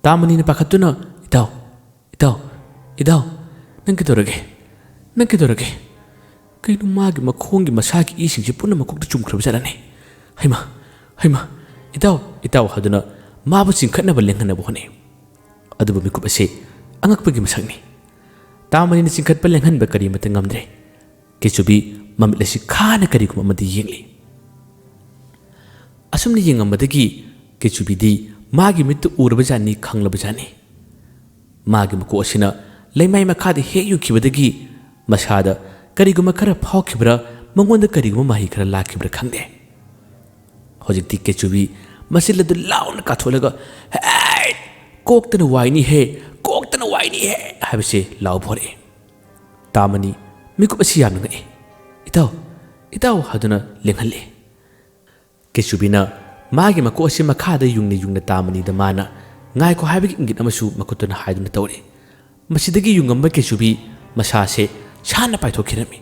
ꯇꯥꯃꯅꯤꯅ ꯄꯥꯈꯠꯇꯨꯅ, "ꯏꯇꯥꯎ, ꯏꯇꯥꯎ, ꯏꯇꯥꯎ, ꯅꯪ ꯀꯩꯗꯧꯔꯒꯦ? ꯅꯪ ꯀꯩꯗꯧꯔꯒꯦ? ꯀꯩꯅꯣ, ꯃꯥꯒꯤ ꯃꯈꯣꯡꯒꯤ ꯃꯁꯥꯒꯤ ꯏꯁꯤꯡꯁꯦ ꯄꯨꯟꯅ ꯃꯀꯣꯛꯇ ꯆꯨꯝꯈ꯭ꯔꯕ ꯖꯥꯠꯂꯅꯦ? ꯍꯩꯃꯥ, ꯍꯩꯃꯥ, ꯏꯇꯥꯎ, ꯏꯇꯥꯎ" ꯍꯥꯏꯗꯨꯅ ꯃꯥꯕꯨ ꯆꯤꯡꯈꯠꯅꯕ ꯂꯦꯡꯍꯟꯅꯕ ꯍꯣꯠꯅꯩ꯫ ꯑꯗꯨꯕꯨ ꯃꯤꯀꯨꯞ ꯑꯁꯦ ꯑꯉꯛꯄꯒꯤ ꯃꯁꯛꯅꯤ꯫ ꯇꯥꯃꯅꯤꯅ ꯆꯤꯡꯈꯠꯄ ꯂꯦꯡꯍꯟꯕ ꯀꯔꯤꯃꯠꯇ ꯉꯝꯗ꯭ꯔꯦ꯫ ꯀꯦꯆꯨꯕꯤ ꯃꯃꯤꯠ ꯑꯁꯤ ꯈꯥꯅ ꯀꯔꯤꯒꯨꯝꯕ ꯑꯃꯗ ꯌꯦꯡꯂꯤ꯫ ꯑꯁꯨꯝꯅ ꯌꯦꯡꯉꯝꯕꯗꯒꯤ ꯀꯦꯆꯨꯕꯤꯗꯤ ꯃꯥꯒꯤ ꯃꯤꯠꯇ ꯎꯔꯕꯖꯥꯠꯅꯤ, ꯈꯪꯂꯕꯖꯥꯠꯅꯤ꯫ ꯃꯥꯒꯤ ꯃꯀꯣꯛ ꯑꯁꯤꯅ ꯂꯩꯃꯥꯏ ꯃꯈꯥꯗ ꯍꯦꯛ ꯌꯨꯈꯤꯕꯗꯒꯤ ꯃꯁꯥꯗ ꯀꯔꯤꯒꯨꯝꯕ ꯈꯔ ꯐꯥꯎꯈꯤꯕ꯭ꯔꯥ, ꯃꯉꯣꯟꯗ ꯀꯔꯤꯒꯨꯝꯕ ꯃꯍꯩ ꯈꯔ ꯂꯥꯛꯈꯤꯕ꯭ꯔꯥ ꯈꯪꯗꯦ꯫ ꯍꯧꯖꯤꯛꯇꯤ ꯀꯦꯆꯨꯕꯤ ꯃꯆꯤꯜ ꯑꯗꯨ ꯂꯥꯎꯅ ꯀꯥꯊꯣꯛꯂꯒ, "ꯍꯦ! ꯀꯣꯛꯇꯅ ꯋꯥꯏꯅꯤꯍꯦ! ꯀꯣꯛꯇꯅ ꯋꯥꯏꯅꯤꯍꯦ!" ꯍꯥꯏꯕꯁꯦ ꯂꯥꯎꯕ ꯍꯧꯔꯛꯏ꯫ ꯇꯥꯃꯅꯤ ꯃꯤꯀꯨꯞ ꯑꯁꯤ ꯌꯥꯝꯅ ꯉꯛꯏ꯫ "ꯏꯇꯥꯎ! ꯏꯇꯥꯎ!" ꯍꯥꯏꯗꯨꯅ ꯂꯦꯡꯍꯜꯂꯤ꯫ ꯀꯦꯆꯨꯕꯤꯅ ꯃꯥꯒꯤ ꯃꯀꯣꯛ ꯑꯁꯤ ꯃꯈꯥꯗ ꯌꯨꯡꯅ ꯌꯨꯡꯅ ꯇꯥꯃꯅꯤꯗ ꯃꯥꯅ "ꯉꯥꯏꯈꯣ" ꯍꯥꯏꯕꯒꯤ ꯏꯪꯒꯤꯠ ꯑꯃꯁꯨ ꯃꯈꯨꯠꯇꯨꯅ ꯍꯥꯏꯗꯨꯅ ꯇꯧꯔꯤ꯫ ꯃꯁꯤꯗꯒꯤ ꯌꯨꯡꯉꯝꯕ ꯀꯦꯆꯨꯕꯤ ꯃꯁꯥꯁꯦ ꯁꯥꯟꯅ ꯄꯥꯏꯊꯣꯛꯈꯤꯔꯝꯃꯤ꯫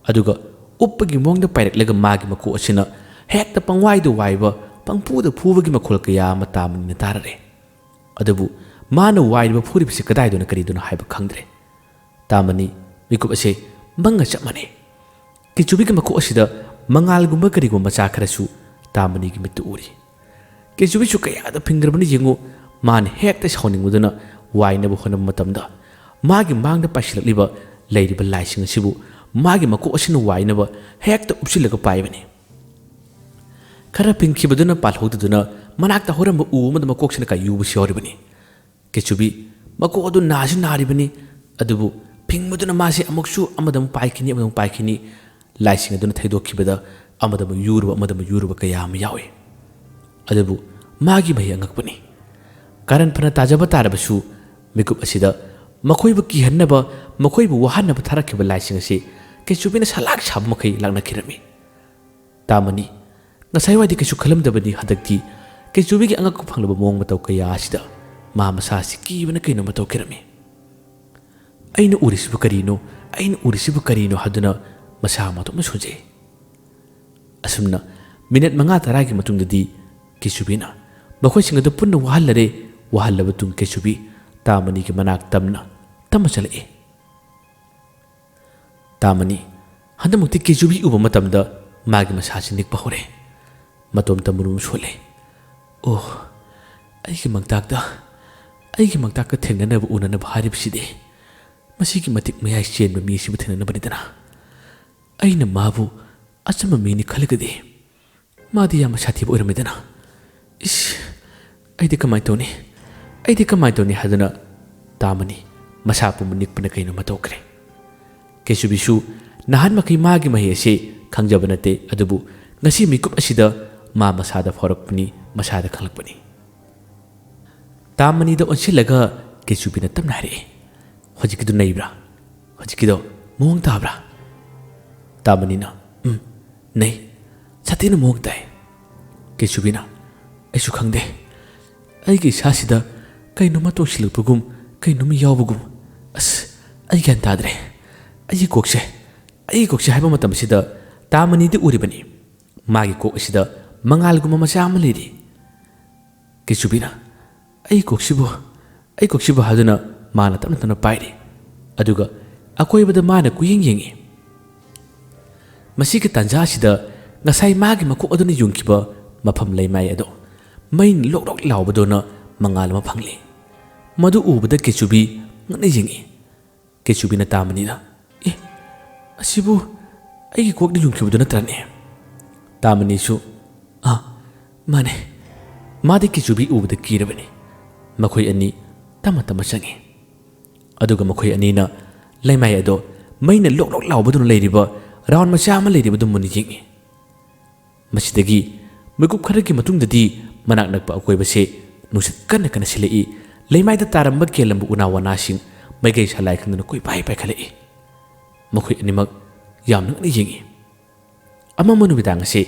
ꯑꯗꯨꯒ ꯎꯞꯄꯒꯤ ꯃꯑꯣꯡꯗ ꯄꯥꯏꯔꯛꯂꯒ ꯃꯥꯒꯤ ꯃꯀꯣꯛ ꯑꯁꯤꯅ ꯍꯦꯛꯇ ꯄꯪꯋꯥꯏꯗ ꯋꯥꯏꯕ, ꯄꯪꯐꯨꯗ ꯐꯨꯕꯒꯤ ꯃꯈꯣꯜ ꯀꯌꯥ ꯑꯃ ꯇꯥꯃꯅꯤꯅ ꯇꯥꯔꯔꯦ꯫ ꯑꯗꯨꯕꯨ ꯃꯥꯅ ꯋꯥꯏꯔꯤꯕ ꯐꯨꯔꯤꯕꯁꯤ ꯀꯗꯥꯏꯗꯅꯣ ꯀꯔꯤꯗꯅꯣ ꯍꯥꯏꯕ ꯈꯪꯗ꯭ꯔꯦ꯫ ꯇꯥꯃꯅꯤ ꯃꯤꯀꯨꯞ ꯑꯁꯦ ꯃꯪꯒ ꯆꯞ ꯃꯥꯟꯅꯩ꯫ ꯀꯦꯆꯨꯕꯤꯒꯤ ꯃꯀꯣꯛ ꯑꯁꯤꯗ ꯃꯉꯥꯜꯒꯨꯝꯕ ꯀꯔꯤꯒꯨꯝꯕ ꯃꯆꯥ ꯈꯔꯁꯨ ꯇꯥꯃꯅꯤꯒꯤ ꯃꯤꯠꯇ ꯎꯔꯤ꯫ ꯀꯦꯆꯨꯕꯤꯁꯨ ꯀꯌꯥꯗ ꯐꯤꯡꯈ꯭ꯔꯕꯅ ꯌꯦꯡꯉꯨ, ꯃꯥꯅ ꯍꯦꯛꯇ ꯁꯥꯎꯅꯤꯡꯕꯗꯨꯅ ꯋꯥꯏꯅꯕ ꯍꯣꯠꯅꯕ ꯃꯇꯝꯗ ꯃꯥꯒꯤ ꯃꯥꯡꯗ ꯄꯥꯏꯁꯤꯜꯂꯛꯂꯤꯕ ꯂꯩꯔꯤꯕ ꯂꯥꯏꯁꯤꯡ ꯑꯁꯤꯕꯨ ꯃꯥꯒꯤ ꯃꯀꯣꯛ ꯑꯁꯤꯅ ꯋꯥꯏꯅꯕ ꯍꯦꯛꯇ ꯎꯞꯁꯤꯜꯂꯒ ꯄꯥꯏꯕꯅꯤ꯫ ꯈꯔ ꯐꯤꯡꯈꯤꯕꯗꯨꯅ ꯄꯥꯜꯍꯧꯗꯗꯨꯅ ꯃꯅꯥꯛꯇ ꯍꯧꯔꯝꯕ ꯎ ꯑꯃꯗ ꯃꯀꯣꯛꯁꯤꯅ ꯀꯥꯏꯌꯨꯕꯁꯨ ꯌꯥꯎꯔꯤꯕꯅꯤ꯫ ꯀꯦꯆꯨꯕꯤ ꯃꯀꯣꯛ ꯑꯗꯨ ꯅꯥꯁꯨ ꯅꯥꯔꯤꯕꯅꯤ, ꯑꯗꯨꯕꯨ ꯐꯤꯡꯕꯗꯨꯅ ꯃꯥꯁꯦ ꯑꯃꯨꯛꯁꯨ ꯑꯃꯗ ꯑꯃꯨꯛ ꯄꯥꯏꯈꯤꯅꯤ, ꯑꯃꯗ ꯑꯃꯨꯛ ꯄꯥꯏꯈꯤꯅꯤ꯫ ꯂꯥꯏꯁꯤꯡ ꯑꯗꯨꯅ ꯊꯩꯗꯣꯛꯈꯤꯕꯗ ꯑꯃꯗ ꯑꯃꯨꯛ ꯌꯨꯔꯨꯕ, ꯑꯃꯗ ꯑꯃꯨꯛ ꯌꯨꯔꯨꯕ ꯀꯌꯥ ꯑꯃ ꯌꯥꯎꯏ꯫ ꯑꯗꯨꯕꯨ ꯃꯥꯒꯤ ꯃꯍꯩ ꯑꯉꯛꯄꯅꯤ꯫ ꯀꯥꯔꯟ ꯐꯅ ꯇꯥꯖꯕ ꯇꯥꯔꯕꯁꯨ, ꯃꯤꯀꯨꯞ ꯑꯁꯤꯗ ꯃꯈꯣꯏꯕꯨ ꯀꯤꯍꯟꯅꯕ, ꯃꯈꯣꯏꯕꯨ ꯋꯥꯍꯟꯅꯕ ꯊꯥꯔꯛꯈꯤꯕ ꯂꯥꯏꯁꯤꯡ ꯑꯁꯤ ꯀꯦꯆꯨꯕꯤꯅ ꯁꯂꯥꯛ ꯁꯥꯕ ꯃꯈꯩ ꯂꯥꯛꯅꯈꯤꯔꯝꯃꯤ꯫ ꯇꯥꯃꯅꯤ ꯉꯁꯥꯏꯋꯥꯏꯗꯤ ꯀꯩꯁꯨ ꯈꯜꯂꯝꯗꯕꯅꯤ, ꯍꯟꯗꯛꯇꯤ ꯀꯦꯆꯨꯕꯤꯒꯤ ꯑꯉꯛꯄ ꯐꯪꯂꯕ ꯃꯑꯣꯡ ꯃꯇꯧ ꯀꯌꯥ ꯑꯁꯤꯗ ꯃꯥ ꯃꯁꯥꯁꯤ ꯀꯤꯕꯅ ꯀꯩꯅꯣꯝꯃ ꯇꯧꯈꯤꯔꯝꯃꯤ꯫ "ꯑꯩꯅ ꯎꯔꯤꯁꯤꯕꯨ ꯀꯔꯤꯅꯣ? ꯑꯩꯅ ꯎꯔꯤꯁꯤꯕꯨ ꯀꯔꯤꯅꯣ?" ꯍꯥꯏꯗꯨꯅ ꯃꯁꯥ ꯃꯇꯣꯝꯇ ꯁꯣꯟꯖꯩ꯫ ꯑꯁꯨꯝꯅ ꯃꯤꯅꯠ ꯃꯉꯥ ꯇꯔꯥꯒꯤ ꯃꯇꯨꯡꯗꯗꯤ ꯀꯦꯆꯨꯕꯤꯅ ꯃꯈꯣꯏꯁꯤꯡ ꯑꯗꯨ ꯄꯨꯟꯅ ꯋꯥꯍꯜꯂꯔꯦ꯫ ꯋꯥꯍꯜꯂꯕ ꯇꯨꯡ ꯀꯦꯆꯨꯕꯤ ꯇꯥꯃꯅꯤꯒꯤ ꯃꯅꯥꯛ ꯇꯝꯅ ꯇꯝꯅ ꯆꯠꯂꯛꯏ꯫ ꯇꯥꯃꯅꯤ ꯍꯟꯗꯛꯃꯛꯇꯤ ꯀꯦꯆꯨꯕꯤ ꯎꯕ ꯃꯇꯝꯗ ꯃꯥꯒꯤ ꯃꯁꯥꯁꯤ ꯅꯤꯛꯄ ꯍꯧꯔꯦ꯫ ꯃꯇꯣꯝꯇ ꯃꯨꯔꯨꯝ ꯁꯣꯜꯂꯦ꯫ "ꯑꯣ, ꯑꯩꯒꯤ ꯃꯪꯇꯥꯛꯇ, ꯑꯩꯒꯤ ꯃꯛꯇꯥꯛꯇ ꯊꯦꯡꯅꯅꯕ ꯎꯅꯅꯕ ꯍꯥꯏꯔꯤꯕꯁꯤꯗꯤ ꯃꯁꯤꯒꯤ ꯃꯇꯤꯛ ꯃꯌꯥꯏ ꯆꯦꯟꯕ ꯃꯤ ꯑꯁꯤꯕꯨ ꯊꯦꯡꯅꯅꯕꯅꯤꯗꯅ꯫ ꯑꯩꯅ ꯃꯥꯕꯨ ꯑꯆꯝꯕ ꯃꯤꯅꯤ ꯈꯜꯂꯒꯗꯤ ꯃꯥꯗꯤ ꯌꯥꯝꯅ ꯁꯥꯊꯤꯕ ꯑꯣꯏꯔꯝꯃꯦꯗꯅ꯫ ꯏꯁ, ꯑꯩꯗꯤ ꯀꯃꯥꯏꯅ ꯇꯧꯅꯤ? ꯑꯩꯗꯤ ꯀꯃꯥꯏꯅ ꯇꯧꯅꯤ ꯍꯥꯏꯗꯨꯅ ꯇꯥꯃꯅꯤ ꯃꯁꯥ ꯄꯨꯝꯕ ꯅꯤꯛꯄꯅ ꯀꯩꯅꯣꯃ ꯇꯧꯈ꯭ꯔꯦ꯫ ꯀꯦꯁꯨꯕꯤꯁꯨ ꯅꯍꯥꯟ ꯃꯈꯩ ꯃꯥꯒꯤ ꯃꯍꯩ ꯑꯁꯤ ꯈꯪꯖꯕ ꯅꯠꯇꯦ, ꯑꯗꯨꯕꯨ ꯉꯁꯤ ꯃꯤꯀꯨꯞ ꯑꯁꯤꯗ ꯃꯥ ꯃꯁꯥꯗ ꯐꯥꯎꯔꯛꯄꯅꯤ, ꯃꯁꯥꯗ ꯈꯪꯂꯛꯄꯅꯤ꯫ ꯇꯥꯃꯅꯤꯗ ꯑꯣꯟꯁꯤꯜꯂꯒ ꯀꯦꯁꯨꯕꯤꯅ ꯇꯞꯅ ꯍꯥꯏꯔꯛꯏ, "ꯍꯧꯖꯤꯛꯀꯤꯗꯨ ꯅꯩꯕ꯭ꯔꯥ? ꯍꯧꯖꯤꯛꯀꯤꯗꯣ ꯃꯑꯣꯡ ꯇꯥꯕ꯭ꯔꯥ?" ꯇꯥꯃꯅꯤꯅ, "ꯎꯝ, ꯅꯩ꯫ ꯁꯥꯊꯤꯅ ꯃꯑꯣꯡ ꯇꯥꯏ꯫" ꯀꯦꯁꯨꯕꯤꯅ, "ꯑꯩꯁꯨ ꯈꯪꯗꯦ꯫ ꯑꯩꯒꯤ ꯏꯁꯥꯁꯤꯗ ꯀꯩꯅꯣꯝꯃ ꯇꯣꯡꯁꯤꯜꯂꯛꯄꯒꯨꯝ, ꯀꯩꯅꯣꯝꯃ ꯌꯥꯎꯕꯒꯨꯝ꯫ ꯑꯁ, ꯑꯩ ꯒ꯭ꯌꯥꯟ ꯇꯥꯗ꯭ꯔꯦ꯫ ꯑꯩꯒꯤ ꯀꯣꯛꯁꯦ, ꯑꯩꯒꯤ ꯀꯣꯛꯁꯦ" ꯍꯥꯏꯕ ꯃꯇꯝ ꯑꯁꯤꯗ ꯇꯥꯃꯅꯤꯗꯤ ꯎꯔꯤꯕꯅꯤ꯫ ꯃꯥꯒꯤ ꯀꯣꯛ ꯑꯁꯤꯗ ꯃꯉꯥꯜꯒꯨꯝꯕ ꯃꯆꯥ ꯑꯃ ꯂꯩꯔꯤ꯫ ꯀꯦꯁꯨꯕꯤꯅ, "ꯑꯩ ꯀꯣꯛꯁꯤꯕꯨ, ꯑꯩ ꯀꯣꯛꯁꯤꯕꯨ" ꯍꯥꯏꯗꯨꯅ ꯃꯥꯅ ꯇꯞꯅ ꯇꯞꯅ ꯄꯥꯏꯔꯤ꯫ ꯑꯗꯨꯒ ꯑꯀꯣꯏꯕꯗ ꯃꯥꯅ ꯀꯨꯌꯦꯡ ꯌꯦꯡꯉꯤ꯫ ꯃꯁꯤꯒꯤ ꯇꯥꯟꯖꯥ ꯑꯁꯤꯗ ꯉꯁꯥꯏ ꯃꯥꯒꯤ ꯃꯀꯣꯛ ꯑꯗꯨꯅ ꯌꯨꯡꯈꯤꯕ ꯃꯐꯝ ꯂꯩꯃꯥꯏ ꯑꯗꯣ ꯃꯩꯅ ꯂꯣꯛ ꯂꯣꯛ ꯂꯥꯎꯕꯗꯧꯅ ꯃꯉꯥꯜ ꯑꯃ ꯐꯪꯂꯤ꯫ ꯃꯗꯨ ꯎꯕꯗ ꯀꯦꯁꯨꯕꯤ ꯉꯛꯅ ꯌꯦꯡꯉꯤ꯫ ꯀꯦꯁꯨꯕꯤꯅ ꯇꯥꯃꯅꯤꯗ, "ꯑꯦ, ꯑꯁꯤꯕꯨ ꯑꯩꯒꯤ ꯀꯣꯛꯅ ꯌꯨꯡꯈꯤꯕꯗꯨ ꯅꯠꯇ꯭ꯔꯅꯦ?" ꯇꯥꯃꯅꯤꯁꯨ, "ꯑꯥ, ꯃꯥꯅꯦ꯫" ꯃꯥꯗꯤ ꯀꯦꯁꯨꯕꯤ ꯎꯕꯗ ꯀꯤꯔꯕꯅꯤ꯫ ꯃꯈꯣꯏ ꯑꯅꯤ ꯇꯞꯅ ꯇꯞꯅ ꯆꯪꯉꯤ꯫ ꯑꯗꯨꯒ ꯃꯈꯣꯏ ꯑꯅꯤꯅ ꯂꯩꯃꯥꯏ ꯑꯗꯣ ꯃꯩꯅ ꯂꯣꯛ ꯂꯣꯛ ꯂꯥꯎꯕꯗꯨꯅ ꯂꯩꯔꯤꯕ ꯔꯥꯎꯟ ꯃꯆꯥ ꯑꯃ ꯂꯩꯔꯤꯕꯗꯨ ꯃꯨꯟꯅ ꯌꯦꯡꯉꯤ꯫ ꯃꯁꯤꯗꯒꯤ ꯃꯤꯀꯨꯞ ꯈꯔꯒꯤ ꯃꯇꯨꯡꯗꯗꯤ ꯃꯅꯥꯛ ꯅꯛꯄ ꯑꯀꯣꯏꯕꯁꯦ ꯅꯨꯡꯁꯤꯠ ꯀꯟꯅ ꯀꯟꯅ ꯁꯤꯜꯂꯛꯏ꯫ ꯂꯩꯃꯥꯏꯗ ꯇꯥꯔꯝꯕ ꯀꯦꯜꯂꯝꯕ ꯎꯅꯥ ꯋꯥꯅꯥꯁꯤꯡ ꯃꯩꯒꯩ ꯁꯂꯥꯏ ꯈꯪꯗꯅ ꯀꯣꯏꯄꯥꯏ ꯄꯥꯏꯈꯠꯂꯛꯏ꯫ ꯃꯈꯣꯏ ꯑꯅꯤꯃꯛ ꯌꯥꯝ ꯅꯛꯅ ꯌꯦꯡꯉꯤ꯫ ꯑꯃꯝꯕ ꯅꯨꯃꯤꯗꯥꯡ ꯑꯁꯤ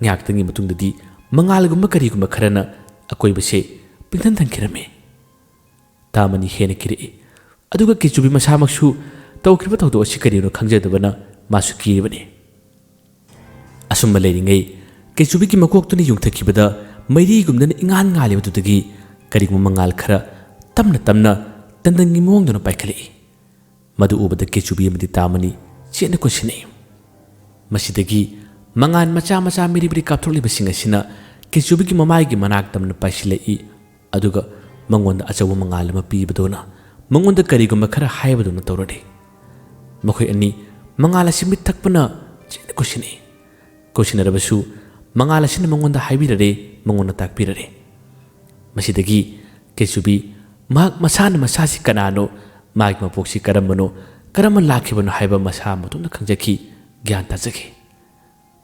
ꯉꯥꯏꯍꯥꯛꯇꯪꯒꯤ ꯃꯇꯨꯡꯗꯗꯤ ꯃꯉꯥꯜꯒꯨꯝꯕ ꯀꯔꯤꯒꯨꯝꯕ ꯈꯔꯅ ꯑꯀꯣꯏꯕꯁꯦ ꯄꯤꯡꯊꯟ ꯊꯟꯈꯤꯔꯝꯃꯤ꯫ ꯇꯥꯃꯅꯤ ꯍꯦꯟꯅ ꯀꯤꯔꯛꯏ꯫ ꯑꯗꯨꯒ ꯀꯦꯆꯨꯕꯤ ꯃꯁꯥꯃꯛꯁꯨ ꯇꯧꯈ꯭ꯔꯤꯕ ꯊꯧꯗꯣꯛ ꯑꯁꯤ ꯀꯔꯤꯅꯣ ꯈꯪꯖꯗꯕꯅ ꯃꯥꯁꯨ ꯀꯤꯔꯤꯕꯅꯤ꯫ ꯑꯁꯨꯝꯕ ꯂꯩꯔꯤꯉꯩ ꯀꯦꯆꯨꯕꯤꯒꯤ ꯃꯀꯣꯛꯇꯨꯅ ꯌꯨꯡꯊꯈꯤꯕꯗ ꯃꯩꯔꯤꯒꯨꯝꯗꯅ ꯏꯉꯥꯟ ꯉꯥꯜꯂꯤꯕꯗꯨꯗꯒꯤ ꯀꯔꯤꯒꯨꯝꯕ ꯃꯉꯥꯜ ꯈꯔ ꯇꯞꯅ ꯇꯞꯅ ꯇꯟꯗꯟꯒꯤ ꯃꯑꯣꯡꯗꯧꯅ ꯄꯥꯏꯈꯠꯂꯛꯏ꯫ ꯃꯗꯨ ꯎꯕꯗ ꯀꯦꯆꯨꯕꯤ ꯑꯃꯗꯤ ꯇꯥꯃꯅꯤ ꯆꯦꯠꯅ ꯀꯣꯟꯁꯤꯟꯅꯩ꯫ ꯃꯁꯤꯗꯒꯤ ꯃꯉꯥꯜ ꯃꯆꯥ ꯃꯆꯥ ꯃꯤꯔꯤ ꯃꯤꯔꯤ ꯀꯥꯞꯊꯣꯛꯂꯤꯕꯁꯤꯡ ꯑꯁꯤꯅ ꯀꯦꯆꯨꯕꯤꯒꯤ ꯃꯃꯥꯏꯒꯤ ꯃꯅꯥꯛ ꯇꯝꯅ ꯄꯥꯏꯁꯤꯜꯂꯛꯏ, ꯑꯗꯨꯒ ꯃꯉꯣꯟꯗ ꯑꯆꯧꯕ ꯃꯉꯥꯜ ꯑꯃ ꯄꯤꯕꯗꯧꯅ, ꯃꯉꯣꯟꯗ ꯀꯔꯤꯒꯨꯝꯕ ꯈꯔ ꯍꯥꯏꯕꯗꯧꯅ ꯇꯧꯔꯔꯦ꯫ ꯃꯈꯣꯏ ꯑꯅꯤ ꯃꯉꯥꯜ ꯑꯁꯤ ꯃꯤꯠ ꯊꯛꯄꯅ ꯆꯦꯠꯅ ꯀꯣꯏꯁꯤꯟꯅꯩ꯫ ꯀꯣꯏꯁꯤꯟꯅꯔꯕꯁꯨ ꯃꯉꯥꯜ ꯑꯁꯤꯅ ꯃꯉꯣꯟꯗ ꯍꯥꯏꯕꯤꯔꯔꯦ, ꯃꯉꯣꯟꯗ ꯇꯥꯛꯄꯤꯔꯔꯦ꯫ ꯃꯁꯤꯗꯒꯤ ꯀꯦꯆꯨꯕꯤ ꯃꯍꯥꯛ ꯃꯁꯥꯅ ꯃꯁꯥꯁꯤ ꯀꯅꯥꯅꯣ, ꯃꯥꯒꯤ ꯃꯄꯣꯛꯁꯤ ꯀꯔꯝꯕꯅꯣ, ꯀꯔꯝꯅ ꯂꯥꯛꯈꯤꯕꯅꯣ ꯍꯥꯏꯕ ꯃꯁꯥ ꯃꯇꯣꯝꯇ ꯈꯪꯖꯈꯤ, ꯒ꯭ꯌꯥꯟ ꯇꯥꯖꯈꯤ꯫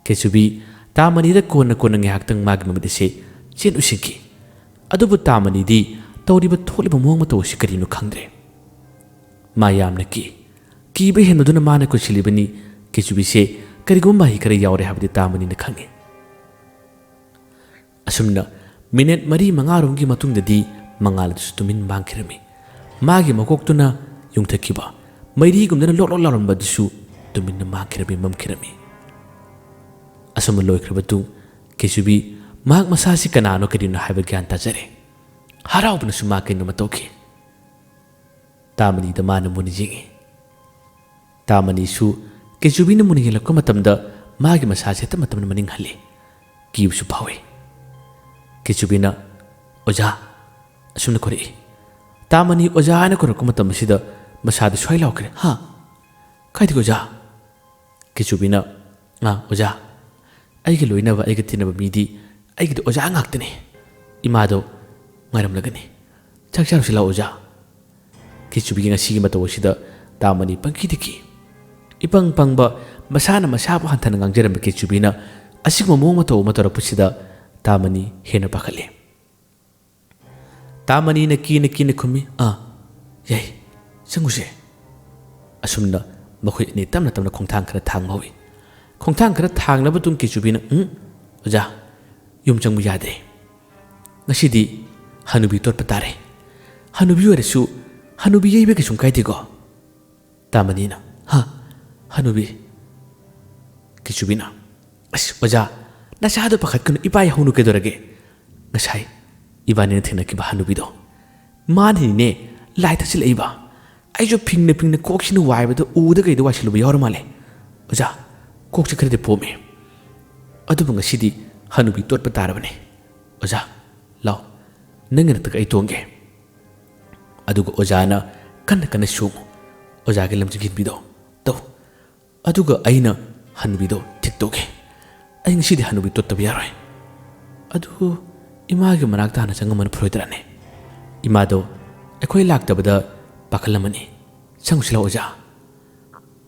ꯀꯦꯆꯨꯕꯤ ꯇꯥꯃꯅꯤꯗ ꯀꯣꯟꯅ ꯀꯣꯟꯅ ꯉꯥꯏꯍꯥꯛꯇꯪ ꯃꯥꯒꯤ ꯃꯃꯤꯠ ꯑꯁꯦ ꯆꯦꯠ ꯎꯏꯁꯤꯟꯈꯤ꯫ ꯑꯗꯨꯕꯨ ꯇꯥꯃꯅꯤꯗꯤ ꯇꯧꯔꯤꯕ ꯊꯣꯛꯂꯤꯕ ꯃꯑꯣꯡ ꯃꯇꯧ ꯑꯁꯤ ꯀꯔꯤꯅꯣ ꯈꯪꯗ꯭ꯔꯦ꯫ ꯃꯥ ꯌꯥꯝꯅ ꯀꯤ꯫ ꯀꯤꯕ ꯍꯦꯟꯕꯗꯨꯅ ꯃꯥꯅ ꯀꯣꯏꯁꯤꯜꯂꯤꯕꯅꯤ꯫ ꯀꯦꯆꯨꯕꯤꯁꯦ ꯀꯔꯤꯒꯨꯝꯕ ꯃꯍꯩ ꯈꯔ ꯌꯥꯎꯔꯦ ꯍꯥꯏꯕꯗꯤ ꯇꯥꯃꯅꯤꯅ ꯈꯪꯉꯤ꯫ ꯑꯁꯨꯝꯅ ꯃꯤꯅꯤꯠ ꯃꯔꯤ ꯃꯉꯥꯔꯣꯝꯒꯤ ꯃꯇꯨꯡꯗꯗꯤ ꯃꯉꯥꯜ ꯑꯗꯨꯁꯨ ꯇꯨꯃꯤꯟ ꯃꯥꯡꯈꯤꯔꯝꯃꯤ꯫ ꯃꯥꯒꯤ ꯃꯀꯣꯛꯇꯨꯅ ꯌꯨꯡꯊꯈꯤꯕ ꯃꯩꯔꯤꯒꯨꯝꯗꯅ ꯂꯣꯛ ꯂꯣꯛ ꯂꯥꯎꯔꯝꯕ ꯑꯗꯨꯁꯨ ꯇꯨꯃꯤꯟꯅ ꯃꯥꯡꯈꯤꯔꯝꯃꯤ, ꯃꯝꯈꯤꯔꯝꯃꯤ꯫ ꯑꯁꯨꯝꯅ ꯂꯣꯏꯈ꯭ꯔꯕ ꯃꯇꯨꯡ ꯀꯦꯆꯨꯕꯤ ꯃꯍꯥꯛ ꯃꯁꯥꯁꯤ ꯀꯅꯥꯅꯣ ꯀꯔꯤꯅꯣ ꯍꯥꯏꯕ ꯒ꯭ꯌꯥꯟ ꯇꯥꯖꯔꯦ꯫ ꯍꯔꯥꯎꯕꯅꯁꯨ ꯃꯥ ꯀꯩꯅꯣꯝꯃ ꯇꯧꯈꯤ꯫ ꯇꯥꯃꯅꯤꯗ ꯃꯥꯅ ꯃꯨꯟꯅ ꯌꯦꯡꯉꯤ꯫ ꯇꯥꯃꯅꯤꯁꯨ ꯀꯦꯆꯨꯕꯤꯅ ꯃꯨꯟꯅ ꯌꯦꯡꯂꯛꯄ ꯃꯇꯝꯗ ꯃꯥꯒꯤ ꯃꯁꯥꯁꯦ ꯇꯞꯅ ꯇꯞꯅ ꯃꯅꯤꯡ ꯍꯜꯂꯤ꯫ ꯀꯤꯕꯁꯨ ꯐꯥꯎꯏ꯫ ꯀꯦꯆꯨꯕꯤꯅ, "ꯑꯣꯖꯥ," ꯑꯁꯨꯝꯅ ꯀꯧꯔꯛꯏ꯫ ꯇꯥꯃꯅꯤ "ꯑꯣꯖꯥ" ꯍꯥꯏꯅ ꯀꯧꯔꯛꯄ ꯃꯇꯝ ꯑꯁꯤꯗ ꯃꯁꯥꯗ ꯁ꯭ꯋꯥꯏ ꯂꯥꯎꯈ꯭ꯔꯦ꯫ "ꯍꯥ? ꯀꯥꯏꯗꯒꯤ ꯑꯣꯖꯥ?" ꯀꯦꯆꯨꯕꯤꯅ, "ꯑꯥ, ꯑꯣꯖꯥ, ꯑꯩꯒ ꯂꯣꯏꯅꯕ, ꯑꯩꯒ ꯇꯤꯟꯅꯕ ꯃꯤꯗꯤ ꯑꯩꯒꯤꯗꯤ ꯑꯣꯖꯥ ꯉꯥꯛꯇꯅꯤ꯫ ꯏꯃꯥꯗꯣ ꯉꯥꯏꯔꯝꯂꯒꯅꯤ꯫ ꯆꯥꯛ ꯆꯥꯔꯨꯁꯤ ꯂꯥꯛꯑꯣ, ꯑꯣꯖꯥ꯫" ꯀꯦꯆꯨꯕꯤꯒꯤ ꯉꯁꯤꯒꯤ ꯃꯇꯧ ꯑꯁꯤꯗ ꯇꯥꯃꯅꯤ ꯄꯪꯀꯤꯗ ꯀꯤ꯫ ꯏꯄꯪ ꯄꯪꯕ, ꯃꯁꯥꯅ ꯃꯁꯥꯕꯨ ꯍꯟꯊꯅ ꯉꯥꯡꯖꯔꯝꯕ ꯀꯦꯆꯨꯕꯤꯅ ꯑꯁꯤꯒꯨꯝꯕ ꯃꯑꯣꯡ ꯃꯇꯧ ꯑꯃ ꯇꯧꯔꯛꯄꯁꯤꯗ ꯇꯥꯃꯅꯤ ꯍꯦꯟꯅ ꯄꯥꯈꯠꯂꯦ꯫ ꯇꯥꯃꯅꯤꯅ ꯀꯤꯅ ꯀꯤꯅ ꯈꯨꯝꯃꯤ, "ꯑꯥ, ꯌꯥꯏ, ꯆꯪꯉꯨꯁꯦ꯫" ꯑꯁꯨꯝꯅ ꯃꯈꯣꯏ ꯑꯅꯤ ꯇꯞꯅ ꯇꯞꯅ ꯈꯣꯡꯊꯥꯡ ꯈꯔ ꯊꯥꯡꯕ ꯍꯧꯏ꯫ ꯈꯣꯡꯊꯥꯡ ꯈꯔ ꯊꯥꯡꯂꯕ ꯃꯇꯨꯡ ꯀꯦꯆꯨꯕꯤꯅ, "ꯎꯝ, ꯑꯣꯖꯥ, ꯌꯨꯝ ꯆꯪꯕ ꯌꯥꯗ꯭ꯔꯦ꯫ ꯉꯁꯤꯗꯤ ꯍꯅꯨꯕꯤ ꯇꯣꯠꯄ ꯇꯥꯔꯦ꯫ ꯍꯅꯨꯕꯤ ꯑꯣꯏꯔꯁꯨ ꯍꯅꯨꯕꯤ ꯌꯩꯕ ꯀꯩꯁꯨꯝ ꯀꯥꯏꯗꯦꯀꯣ?" ꯇꯥꯃꯅꯤꯅ, "ꯍꯥ? ꯍꯅꯨꯕꯤ?" ꯀꯦꯆꯨꯕꯤꯅ, "ꯑꯁ, ꯑꯣꯖꯥ, ꯅꯆꯥꯗꯣ ꯄꯥꯈꯠꯀꯅꯨ, ꯏꯄꯥ ꯌꯥꯍꯧꯅꯨ ꯀꯩꯗꯧꯔꯒꯦ? ꯉꯁꯥꯏ ꯏꯕꯥꯅꯤꯅ ꯊꯦꯡꯅꯈꯤꯕ ꯍꯅꯨꯕꯤꯗꯣ, ꯃꯥꯅꯤꯅꯦ ꯂꯥꯏ ꯇꯥꯁꯤꯜꯂꯛꯏꯕ꯫ ꯑꯩꯁꯨ ꯐꯤꯡꯅ ꯐꯤꯡꯅ ꯀꯣꯛꯁꯤꯅ ꯋꯥꯏꯕꯗ ꯎꯗ ꯀꯩꯗ ꯋꯥꯏꯁꯤꯜꯂꯨꯕ ꯌꯥꯎꯔ ꯃꯥꯜꯂꯦ꯫ ꯑꯣꯖꯥ, ꯀꯣꯛꯁꯦ ꯈꯔꯗꯤ ꯄꯣꯝꯃꯦ꯫ ꯑꯗꯨꯕꯨ ꯉꯁꯤꯗꯤ ꯍꯅꯨꯕꯤ ꯇꯣꯠꯄ ꯇꯥꯔꯕꯅꯦ꯫ ꯑꯣꯖꯥ, ꯂꯥꯎ, ꯅꯪꯒꯤ ꯅꯥꯛꯇ ꯑꯩ ꯇꯣꯡꯒꯦ꯫ ꯑꯗꯨꯒ ꯑꯣꯖꯥꯅ ꯀꯟꯅ ꯀꯟꯅ ꯁꯨꯝꯃꯨ꯫ ꯑꯣꯖꯥꯒꯤ ꯂꯝꯖꯤꯡ ꯍꯤꯟꯕꯤꯗꯣ ꯇꯧ꯫ ꯑꯗꯨꯒ ꯑꯩꯅ ꯍꯟꯕꯤꯗꯣ ꯊꯤꯛ ꯇꯧꯒꯦ꯫ ꯑꯩ ꯉꯁꯤꯗꯤ ꯍꯟꯅꯨꯕꯤ ꯇꯣꯠꯇꯕ ꯌꯥꯔꯣꯏ꯫ ꯑꯗꯨ ꯏꯃꯥꯒꯤ ꯃꯅꯥꯛꯇ ꯍꯥꯟꯅ ꯆꯪꯉꯝꯕꯅ ꯐꯔꯣꯏꯗ꯭ꯔꯅꯦ? ꯏꯃꯥꯗꯣ ꯑꯩꯈꯣꯏ ꯂꯥꯛꯇꯕꯗ ꯄꯥꯈꯠꯂꯝꯃꯅꯤ꯫ ꯆꯪꯉꯨꯁꯤ ꯂꯥꯛꯑꯣ ꯑꯣꯖꯥ꯫